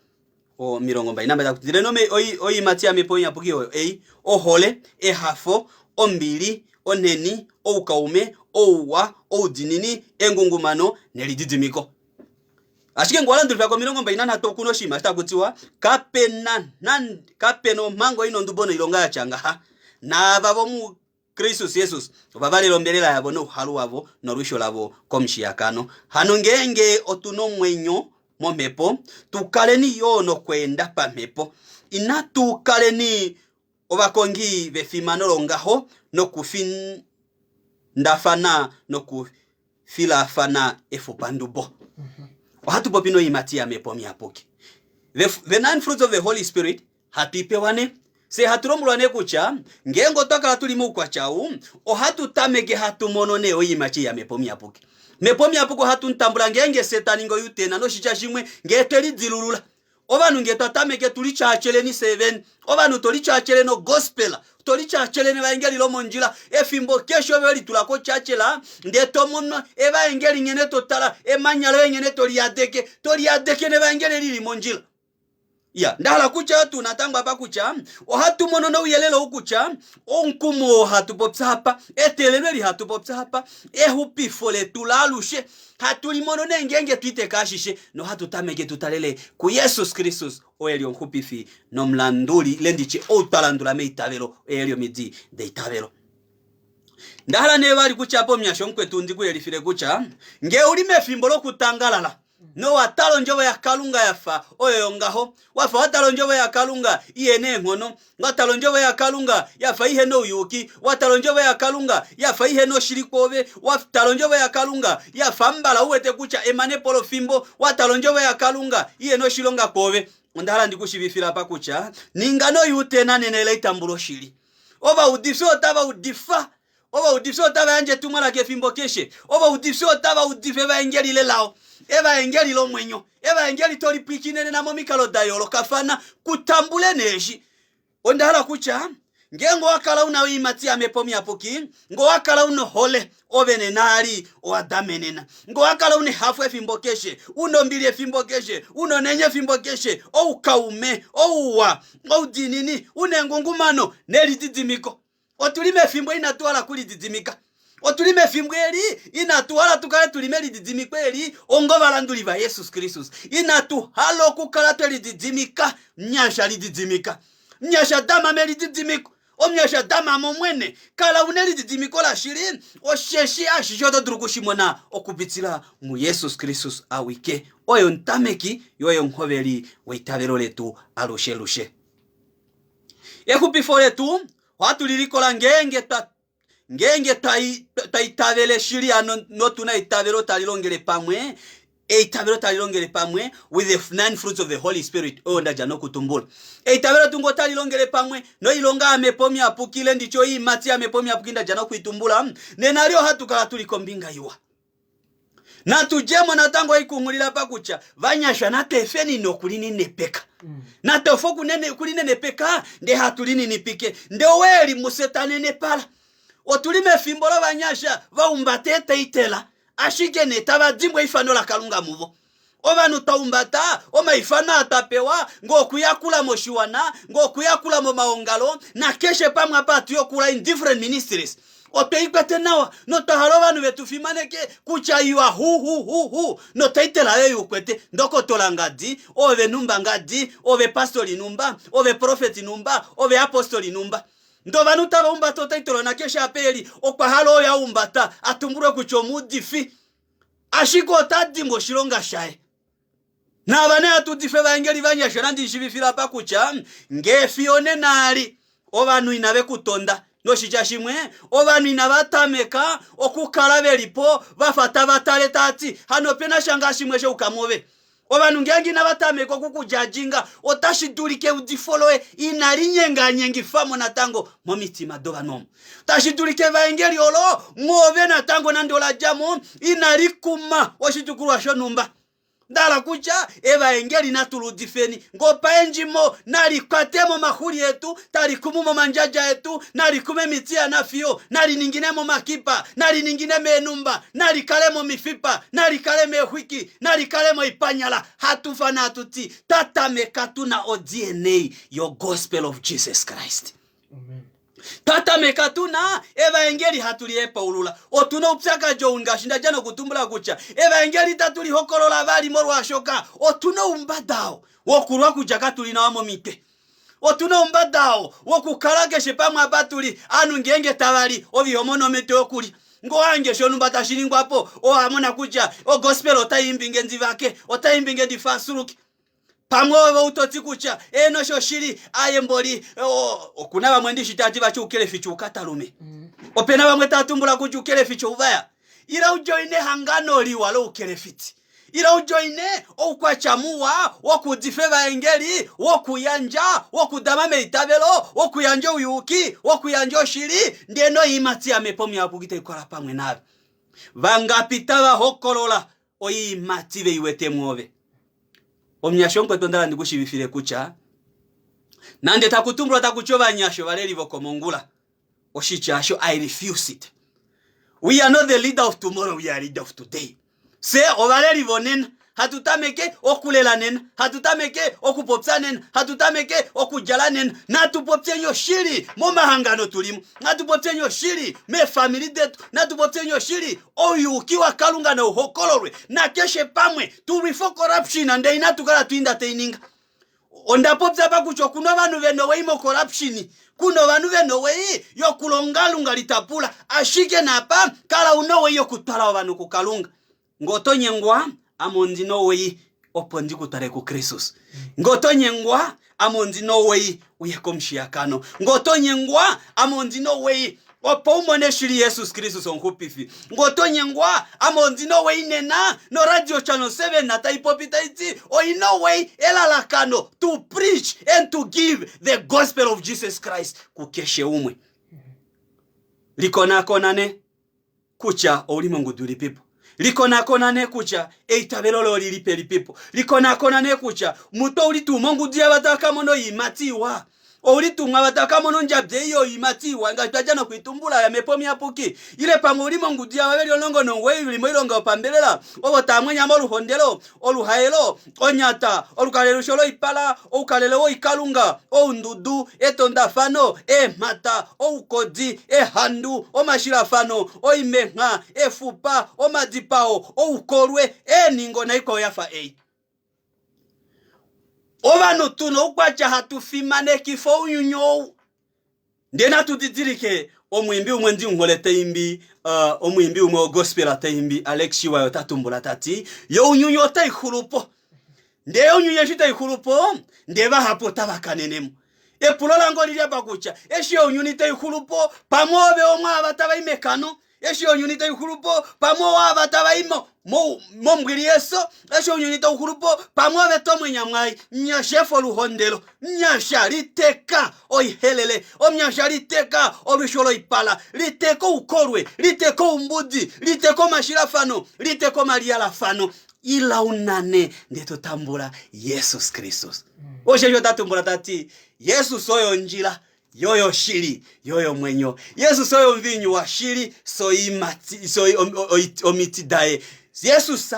22 taku ti, ndelenee oiimati yamhepo iyapuki oyo ei, ohole, ehafo, ombili, onheni, oukaume, ouwa, oudiinini, engungumano nelididimiko. Ashike ngee owa landulifa ko 23 oku na oshinima taku tiwa kape na nande kape na omhango i na ondubo noilonga ya tya ngaha. Naava vomuKristus Jesus ova valela ombelela yavo nouhalu wavo nolwisho lavo komushiyakano. Hano ngeenge otu na omwenyo momhepo, tu kaleni yo nokweenda pamhepo. Inatu kaleni ovakongi vefimano longaho nokufindafana noku filafana efupandubo. Ohatu popi noiimati yamhepo omuyapuki. The, the nine fruits of the Holy Spirit hatu i pewa ne. Fye hatu lombwelwa ne kutya ngeenge otwa kala tuli moukwatya ou, ohatu tameke hatu mono ne oiimati yamhepo omuyapuki. Mhepo omuyapuki ohatu mu tambula ngeenge fye twa ningi oyutena noshitya shimwe ngee twe lidilulula. Ovanhu nge twa tameke tu lityaatyeleni fye vene, ovanhu to lityaatyele nogospel, to lityaatyele nevaengeli lomondjila, efimbo keshe ove we litula kotyatyela, ndee to mono evaengeli nghene to tala, emanya loye nghene to liyadeke, to liyadeke nevaengeli eli li mondjila. Ya, nda hala kutya tuu natango apa kutya ohatu mono nouyelele ou kutya omukumo oo hatu popya apa, eteelelo eli hatu popya apa, exupifo letu laalushe, hatu li mono nee ngeenge tu iteka ashishe nohatu tameke tu talele kuJesus Kristus oo e li omuxupifi nomulanduli, ile nditye ou twa landula meitavelo, oye e li omidi deitavelo. Nda hala nee vali kutya apa omunyasha omukwetu ndi ku yelifile kutya ngee u li mefimbo lokutangalala nowa tala ondjovo yaKalunga ya fa oyo yongaho, wa fa wa tala ondjovo yaKalunga i he na eenghono, wa tala ondjovo yaKalunga ya fa ihe na ouyuki, wa tala ondjovo yaKalunga ya fa ihe na oshili kwoove, wa tala ondjovo yaKalunga ya fa mbala u wete kutya emanepo lofimbo, wa tala ondjovo yaKalunga ihe na oshilonga kwoove. Onda hala ndi ku shiivifile apa kutya ninga noyuutena nena ela itambula oshili. Ovaudifi otava udifa Ovaudifi otava yandje etumwalaka efimbo keshe. Ovaudifi otava udifa evaengeli lelao, evaengeli lomwenyo, evaengeli to li pwilikine nena momikalo da yoolokafana. Ku tambule nee eshi. Onda hala kutya, ngeenge owa kala u na oiimati yaMhepo Muyapuki, nge owa kala u na ohole, ove nena ali owa damenena. Nge owa kala u na ehafo efimbo keshe, u na ombili efimbo keshe, u na onenye efimbo keshe, oukaume, ouwa, oudiinini, u na engungumano nelididimiko. Otu li mefimbo inatu hala okulididimika. Otu li mefimbo eli inatu hala tu kale tu li melididimiko eli ongovalanduli vaJesus Kristus. Inatu hala okukala twe lididimika. Nyasha lididimika. Nyasha dama melididimiko. Omunyasha dama mOmwene. Kala u nelididimiko lashili, osheshi ashishe oto dulu oku shi mona okupitila muJesus Kristus awike. Oye omutameki yo oye omuhoveli weitavelo letu alushelushe. Exupifo letu ohatu li likola ngeenge twa ngeenge twa itavele shili hano notu na eitavelo tali longele pamwe eitavelo tali longele pamwe with the nine fruits of the Holy Spirit oyo nda dja nokutumbula. Eitavelo tuu ngoo otali longele pamwe noilonga yamhepo muyapuki ile nditye oiimati yamhepo muyapuki nda dja nokuitumbula, nena li ohatu kala tuli kombinga iwa. Natu djemo natango oikunghulila apa kutya vanyasha natu efeni nokulinenepeka. Natu efe okulinenepeka ndee hatu lininipike. Ndee ou e li mufye ta nenepala. Otu li mefimbo lovanyasha va humbata eetaitela ashike nee tava dimbwa eifano laKalunga muvo. Ovanhu twa humbata omaifano aa twa pewa ngee okuyakula moshiwana, ngee okuyakula momaongalo nakeshe pamwe apa hatu yakula in different ministries. Otwe i kwete nawa notwa hala ovanhu ve tu fimaneke kutya you are who who who who notaitela yoye u kwete. Ndokotola ngadi, ove numba ngadi, ove pastori numba, ove profeti numba, ove apostoli numba. Ndee ovanhu tava humbata otaitela nakeshe apa e li okwa hala oyo a humbata a tumbulwe kutya omuudifi. Ashike ota dimbwa oshilonga shaye. Naava nee hatu udifa evaengeli vanyasha nandi shivifila apa kutya ngee fiyo nena ali ovanhu inave ku tonda. Noshitya shimwe, ovanhu inava tameka okukala ve li po va fa tava tale tava ti, Hano ope na sha ngaa shimwe sha yuka move? Ovanhu ngeenge inava tameka oku ku judginga, otashi dulika eudifo loye inali nyenganyengifa mo natango momitima dovanhu omo. Tashi dulika evaengeli olo mwoove natango nande ola dja mo, inali kuma oshitukulwa shonhumba. Ndahala kutya evaengeli natu ludifeni ngopaendjimo nali kwate momaxuli etu, tali kumu momandjadja etu, nali kume miti yanafiyo, nali ningine momakipa, nali ningine meenhumba, nali kale momifipa, nali kale meexwiki, nali kale moipanyala. Hatu fana hatu ti tatameka tu na o-DNA yo-gospel of Jesus Christ. Twa tameka tu na evaengeli hatu li hepaulula. Otu na oupyakadi ou ngaashi nda dja nokutumbula kutya evaengeli itatu li hokolola vali molwaashoka otu na oumbada oo wokulwa kutya katu li nawa momitwe. Otu na oumbada oo wokukala keshe pamwe apa tu li, ovanhu ngeenge tava li ove iho mono omhito yokulya. Ngee owa hange shonhumba tashi ningwa po, owa mona kutya ogospel otai imbi nge ndi vake, otai imbi nge ndi fasuluke. Pamwe ove ou to ti kutya, Eeno, shoshili, aye mboli, oku na vamwe ndishi tava ti vati oukelefici oukatalume. Ope na vamwe tava tumbula kutya oukelefici ouvaya. Ila u joine ehangano liwa loukelefiti. Ila u joine oukwatya muwa wokuudifa evaengeli, wokuyandja, wokudama meitavelo, wokuyandja ouyuki, wokuyandja oshili, ndee noiimati yaMhepo Muyapuki tai kala pamwe naave. Vangapi tava hokolola oiimati ve i wete mwoove? Omunyasha omukwetu onda hala ndi ku shiivifile kutya nande taku tumbulwa taku ti ovanyasha ovaleli vokomongula, oshitya osho I refuse it. We are not the leader of tomorrow, we are leader of today. Fye ovaleli vonena, hatu tameke okulela nena, hatu tameke okupopya nena, hatu tameke okudjala nena. Natu popyeni oshili momahangano tulimo, natu popyeni oshili meefamili detu, natu popyeni oshili Ouyuuki waKalunga nau hokololwe nakeshe pamwe. Tu lwife ocorruption ndee inatu kala tu inda tai ninga. Onda popya apa kutya okuna ovanhu ve nowei mocorruption, kuna ovanhu ve nowei yokulonga lunga litapula, ashike naapa kala una owei yokutwala ovanhu kuKalunga. Nge oto nyengwa, ame ondi nowei opo ndi ku twale kuKristus. Nge oto nyengwa, ame ondi nowei uye komushiyakano. Nge oto nyengwa, ame ondi nowei opo u mone shili Jesus Kristus omuxupifi. Nge oto nyengwa, ame ondi nowei nena noRadio Channel 7 tai popi tai ti oi nowei elalakano to preach and to give the gospel of Jesus Christ kukeshe umwe. Likonakona ne kutya ouli mongudu ilipipo. Likonakona nee kutya eitavelo loye olili pelipipo. Likonakona nee kutya muto ouli tuu mongudu yava tava ka mona oiimati iwa. Ouli tuu mwava tava ka mona ondjabi ei yoiimati iwa ngaashi twa dja nokuitumbula yomhepo muyapuki. Ile pamwe ouli mongudu yava veli 19 veli moilonga yopambelela, ovo tava mwenya moluhondelo, oluhaelo, onyata, olukalelusho loipala, oukalele woikalunga, oundudu, etondafano, eemhata, oukodi, ehandu, omashilafano, oimengha, efupa, omadipao, oukolwe, eenhingo naikwao ya fa ei. Ovanhu tu na oukwatya hatu fimanekifa ounyuni ou. Ndee natu didilike omwiimbi umwe ndi muhole ta imbi, uh, omwiimbi umwe wogospel ta imbi, Alex Shiwayo ota tumbula ta ti, younyuni otai xulu po. Ndee ounyuni eshi tai xulu po, ndee vahapu otava kanene mo. Epulo lange olili apa kutya, eshi ounyuni tai xulu po, pamwe ove omwaava tava i mekano, Eshi ounyuni tau xulu po, pamwe owaava tava i mombwili yeso. Eshi ounyuni tau xulu po, pamwe ove to mwenya mwai. Nyasha efa oluhondelo, nyasha liteka oihelele, omnyasha liteka olwisho loipala, liteka oukolwe, liteka oumbudi, liteka omashilafano, liteka omaliyalafano. Ila unane ndee to tambula Jesus Kristus. Osheshi ota tumbula ta ti, Jesus oye ondjila, Yo yoshili, yo yomwenyo. Jesus oye omuviinyu washili, soiimati, soi, omiti daye. Jesus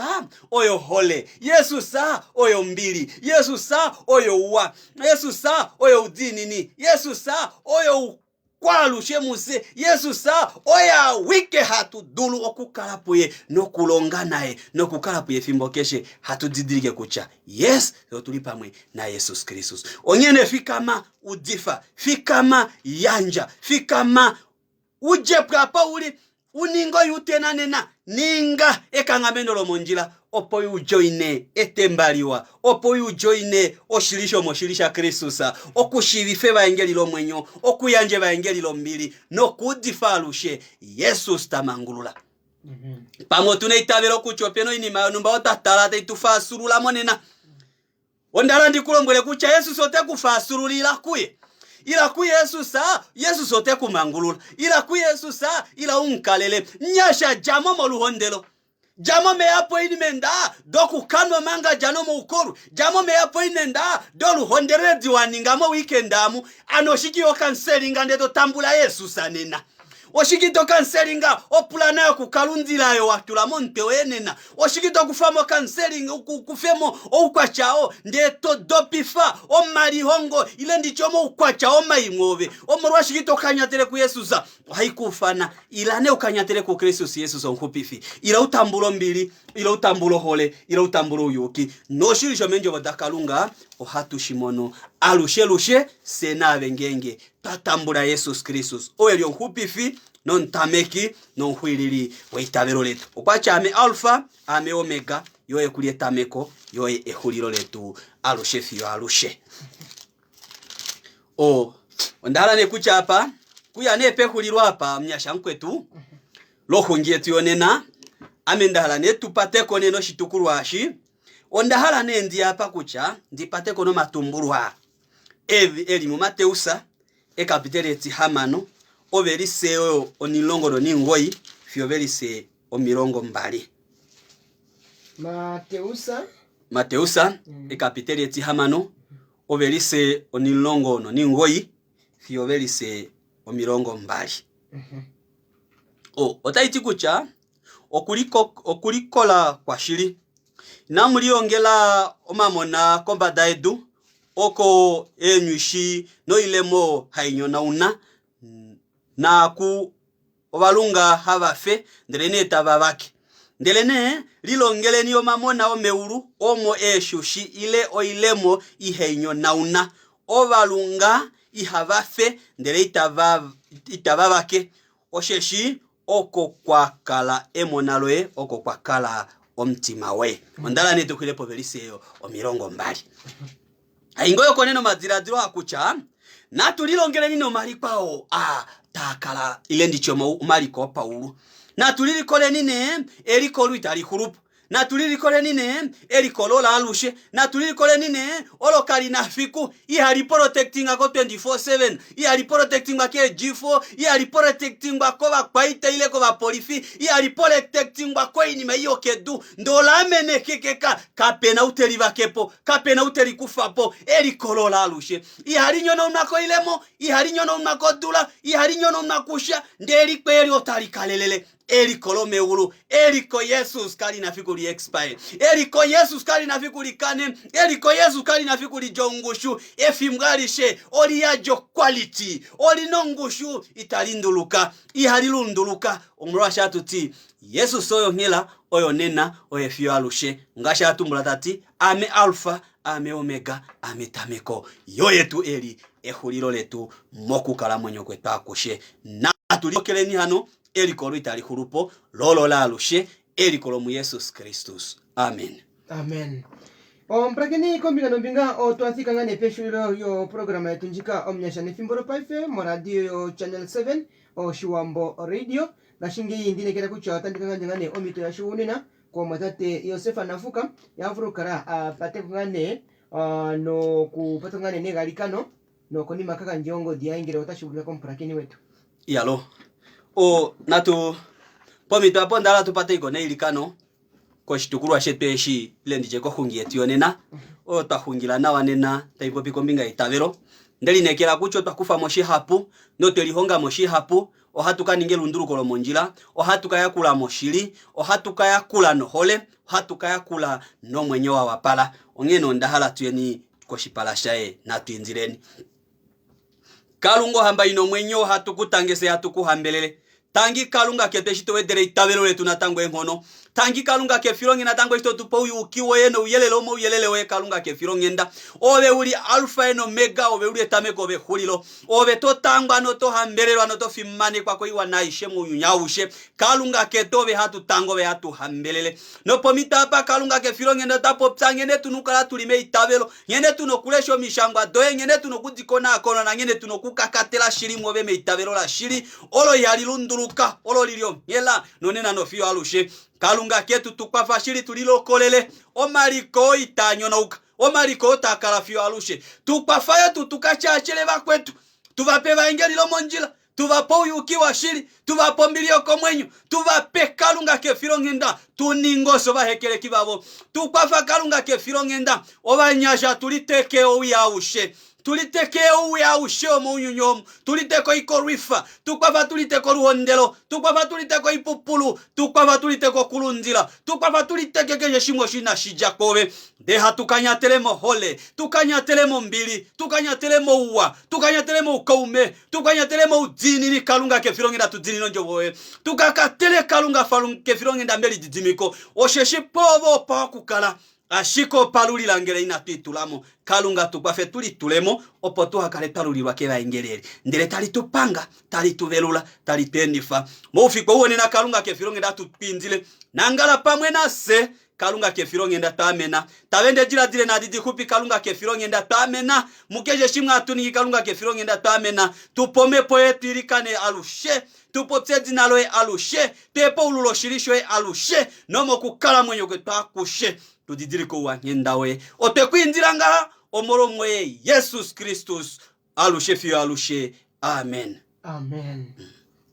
oye ohole. Jesus oye ombili. Jesus oye ouwa. Jesus oye oudiinini. Jesus oye oukwaalushe mufye. Jesus oye awike hatu dulu okukala puye nokulonga naye nokukala puye efimbo keshe hatu didilike kutya yes, otu li pamwe naJesus Kristus. Onghene fikama udifa, fikama, yandja, fikama, u dje po apa u li, u ninge oyuutena nena, ninga ekanghameno lomondjila opo u djoine etemba liwa, opo u djoine oshili shomoshili shaKristus, okushiivifa evaengeli lomwenyo, okuyandja evaengeli lombili nokuudifa alushe Jesus ta mangulula. Pamwe otu na eitavelo kutya ope na oinima yonhumba oyo twa tala tai tu faasulula monena. Onda hala ndi ku lombwele kutya Jesus ote ku faasululila kuye. Ila kuJesus, Jesus ote ku mangulula. Ila kuJesus, ila u mu kalele. Nyasha, dja mo moluhondelo. Dja mo meeapoinimenda dokukanwa omanga dja nomoukolwe. Dja mo meeapoinimenda doluhondelo edi wa ninga moweekend amu. Ano oshike iho kanselinga ndee to tambula Jesus nena? Oshike ito kanselinga opulana yokukalundila oyo wa tula momutwe woye nena? Oshike ito kufa mo kanseling, u kufe mo oukwatya oo ndee to dopifa omalihongo ile nditye omaukwatya omai mwoove? Omolwashike ito kanyatele kuJesus? Ohai ku ufana, ila nee u kanyatele kuKristus Jesus Omuxupifi. Ila u tambule ombili, ila u tambule ohole, ila u tambule ouyuki. Noshili shomEendjovo daKalunga ohatu shi mono alushelushe, fye naave ngeenge twa tambula Jesus Kristus, oo e li Omuxupifi nOmutameki nOmuxwiilili weitavelo letu. Okwa tya, Ame Alfa, Aame Omega, Ye oye ku li etameko, Ye oye exulilo letu alushe fiyo alushe. O, onda hala nee kutya apa, kuya nee pexulilo apa, omunyasha mukwetu, loxungi yetu yonena, ame nda hala nee tu pateko nena oshitukulwa eshi, onda hala nee ndi apa kutya ndi pateko nomatumbulwa aa eli muMateus, ekapiteli etihamano, ovelise oyo onimulongo nonimugoi fiyo ovelise 20. Mateus. Mateus, ekapiteli etihamano, ovelise 19 fiyo ovelise 20. O, otai ti kutya okulikola kwashili. Inamu lilongela omamona kombada yedu, oko eenywishi noilemo hai nyonauna, naaku ovalunga hava fe, ndelenee tava vake. Ndelenee lilongeleni omamona omeulu, omo eeshushi ile oilemo ihai nyonauna. Ovalunga ihava fe, ndele itava vake, osheshi oko kwa kala emona loye, oko kwa kala omutima woye. Onda hala nee tu xwile povelise eyo 20. Aingo yokonena omadiladilo a kutya natu lilongeleni nomaliko ao a taa kala ile nditye omaliko opaulu. Natu lilikoleni nee eliko olo itali xulu po. Natu lilikoleni nee eliko olo laalushe. Natu lilikoleni nee olo kali na fiku, ihali protectinga ko 24/7, ihali protectingwa keedjifo, ihali protectingwa kovakwaita ile kovapolifi, ihali protectingwa koinima ei yokedu, ndee ola amenekekeka, kape na ou te li vake po, kape na ou te li kufa po, eliko olo laalushe. Ihali nyonaunwa koilemo, ihali nyonaunwa kodula, ihali nyonaunwa kusha, ndee eliko eli otali kalelele. Eliko lomeulu, eliko Jesus kali na fiku li expire, eliko Jesus kali na fiku li kane, eliko Jesus kali na fiku li dje ongushu, efimbo alishe oli yadi oquality, oli na ongushu itali nduluka, ihali lunduluka. Omolwaashi hatu ti Jesus oye onghela, oye onena, oye fiyo alushe. Ngaashi a tumbula ta ti, Aame Alfa, Aame Omega, Aame etameko. Yo yetu eli exulilo letu mokukalamwenyo kwetu akushe. Natu likokeleni hano eliko olo itali xulu po, lo olo laalushe, eliko lomuJesus Kristus. Amen. Amen. Omupulakeni kombinga nombinga otwa thika ngaa nee pexulilo yoprograma yetu ndjika Omunyasha nefimbo lopaife moradio yoChannel 7 Oshiwambo Radio. Ngashingeyi ndi inekela kutya otandi ka gandja ngaa nee ompito yashugunina komumwatate Josef Nafuka ya vule okukala a pate ko ngaa nee nokupata ko ngaa nee negalikano nokonima ka gandje ongodhi yaye ngele otashi vulika komupulakeni wetu. Iyalo. O, natu pomhito apo onda hala tu pate ko neilikano koshitukulwa shetu eshi ile nditye koxungi yetu yonena oyo twa xungila nawa nena tai popi kombinga yeitavelo. Nde lineekela kutya otwa kufa mo shihapu notwe lihonga mo shihapu Ohatu ka ninga elunduluko lomondjila, ohatu ka yakula moshili, ohatu ka yakula nohole, ohatu ka yakula nomwenyo wa wapala. Onghee nee onda hala tuyeni koshipala shaye, natu indileni. Kalunga ohamba ina omwenyo, ohatu ku tange fye hatu ku hambelele. Tangi Kalunga ketu eshi to wedele eitavelo letu natango eenghono. Tangi Kalunga kefilonghenda natango eshi to tu pe ouyuki woye nouyelele womouyelele woye Kalunga kefilonghenda. Ove u li Alfa nOmega, ove u li etameko ove exulilo. Ove to tangwa noto hambelelwa noto fimanekwa koiwana aishe mounyuni aushe. Kalunga ketu ove hatu tango ove hatu hambelele. Nopomhito apa Kalunga kefilonghenda ota popya nghene tu na okukala tu li meitavelo, nghene tu na okulesha omishangwa doye, nghene tu na oku di konakona nanghene tu na okukakatela shili mwoove meitavelo lashili olo ihali lunduluka, olo li li onghela nonena nofiyo alushe. Kalunga ketu tu kwafa shili tu lilokolele omaliko oo itaa nyonauka. Omaliko oo taa kala fiyo alushe. Tu kwafa yo tu tu ka tyaatyele vakwetu, tu va pe evaengeli lomondjila. Tu va pe ouyuki washili, tu va pe ombili yokomwenyo, tu va pe Kalunga kefilonghenda, tu ninge osho ovahekeleki vavo. Tu kwafa Kalunga kefilonghenda, ovanyasha tu liteke owii aushe. Tu liteke owii aushe womounyuni omu, tu liteke oikolwifa, tu kwafa tu liteke oluhondelo, tu kwafa tu liteke oipupulu, tu kwafa tu liteke okulundila, tu kwafa tu liteke keshe shimwe osho inashi dja kwoove. Ndee hatu kanyatele mohole, tu kanyatele mombili, tu kanyatele mouwa, tu kanyatele moukaume, tu kanyatele moudiinini Kalunga kefilonghenda tu diinine ondjovo yoye. Tu kakatele Kalunga kefilonghenda melididimiko, osheshi poove opa wakukala, ashike opa lulila ngele inatu itula mo. Kalunga tu kwafe tu litule mo, opo tuha kale twa lulilwa kevaengeli eli, ndele tali tu panga, tali tu velula, tali tu endifa moufiku ou wonena. Kalunga kefilonghenda tu twindile, nangala pamwe nafye. Kalunga kefilonghenda twa amena. Tava ende eedjila dile naadi dixupi Kalunga kefilonghenda twa amena. Mukeshe shimwe hatu ningi Kalunga kefilonghenda twa amena. Tu pa omhepo yoye tu ilikane alushe, tu popye edina loye alushe, tu hepaulule oshili shoye alushe nomokukalamwenyo kwetu akushe tu didilike ouwanghenda woye. Otwe ku indila ngaha omolwOmwoye Jesus Kristus alushe fiyo alushe. Amen. Amen.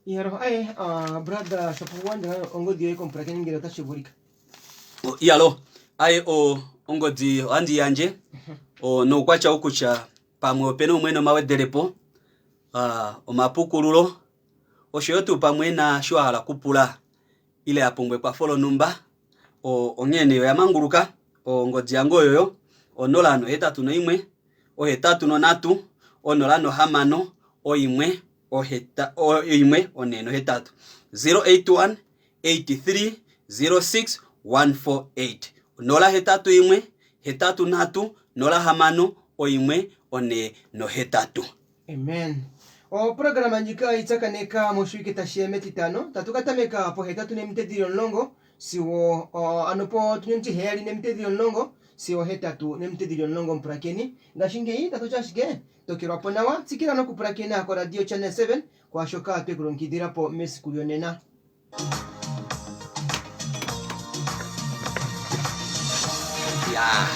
Iyalo aye uh, brother Shapuwanda ongodi yoye komupulakeni ngele otashi vulika. O, iyalo aye o ongodi ohandi yandje o noukwatya ou kutya pamwe opena umwe ena omawedelepo ah, omapukululo oshoyo tuu pamwe ena sho a hala okupula ile a pumbwa ekwafo lonhumba o, onghee nee oya manguluka ongodi yange oyoyo 081 83 06 1 1 4 8 081 83 06 148 081 83 06 1 4 8. Amen. Oprograma ndjika oyi tsakaneka moshiwike tashi ya metitano. Tatu ka tameka pohetatu neminute dhili omulongo sigo ano potundi ontiheyali neminute dhili omulongo sigo ohetatu neminute dhili omulongo omupulakeni. Ngashingeyi tatu ti ashike tokelwa po nawa, tsikila nokupulakena koRadio Channel 7 kwaashoka twe ku longekidhila po mesiku lyonena. Ya.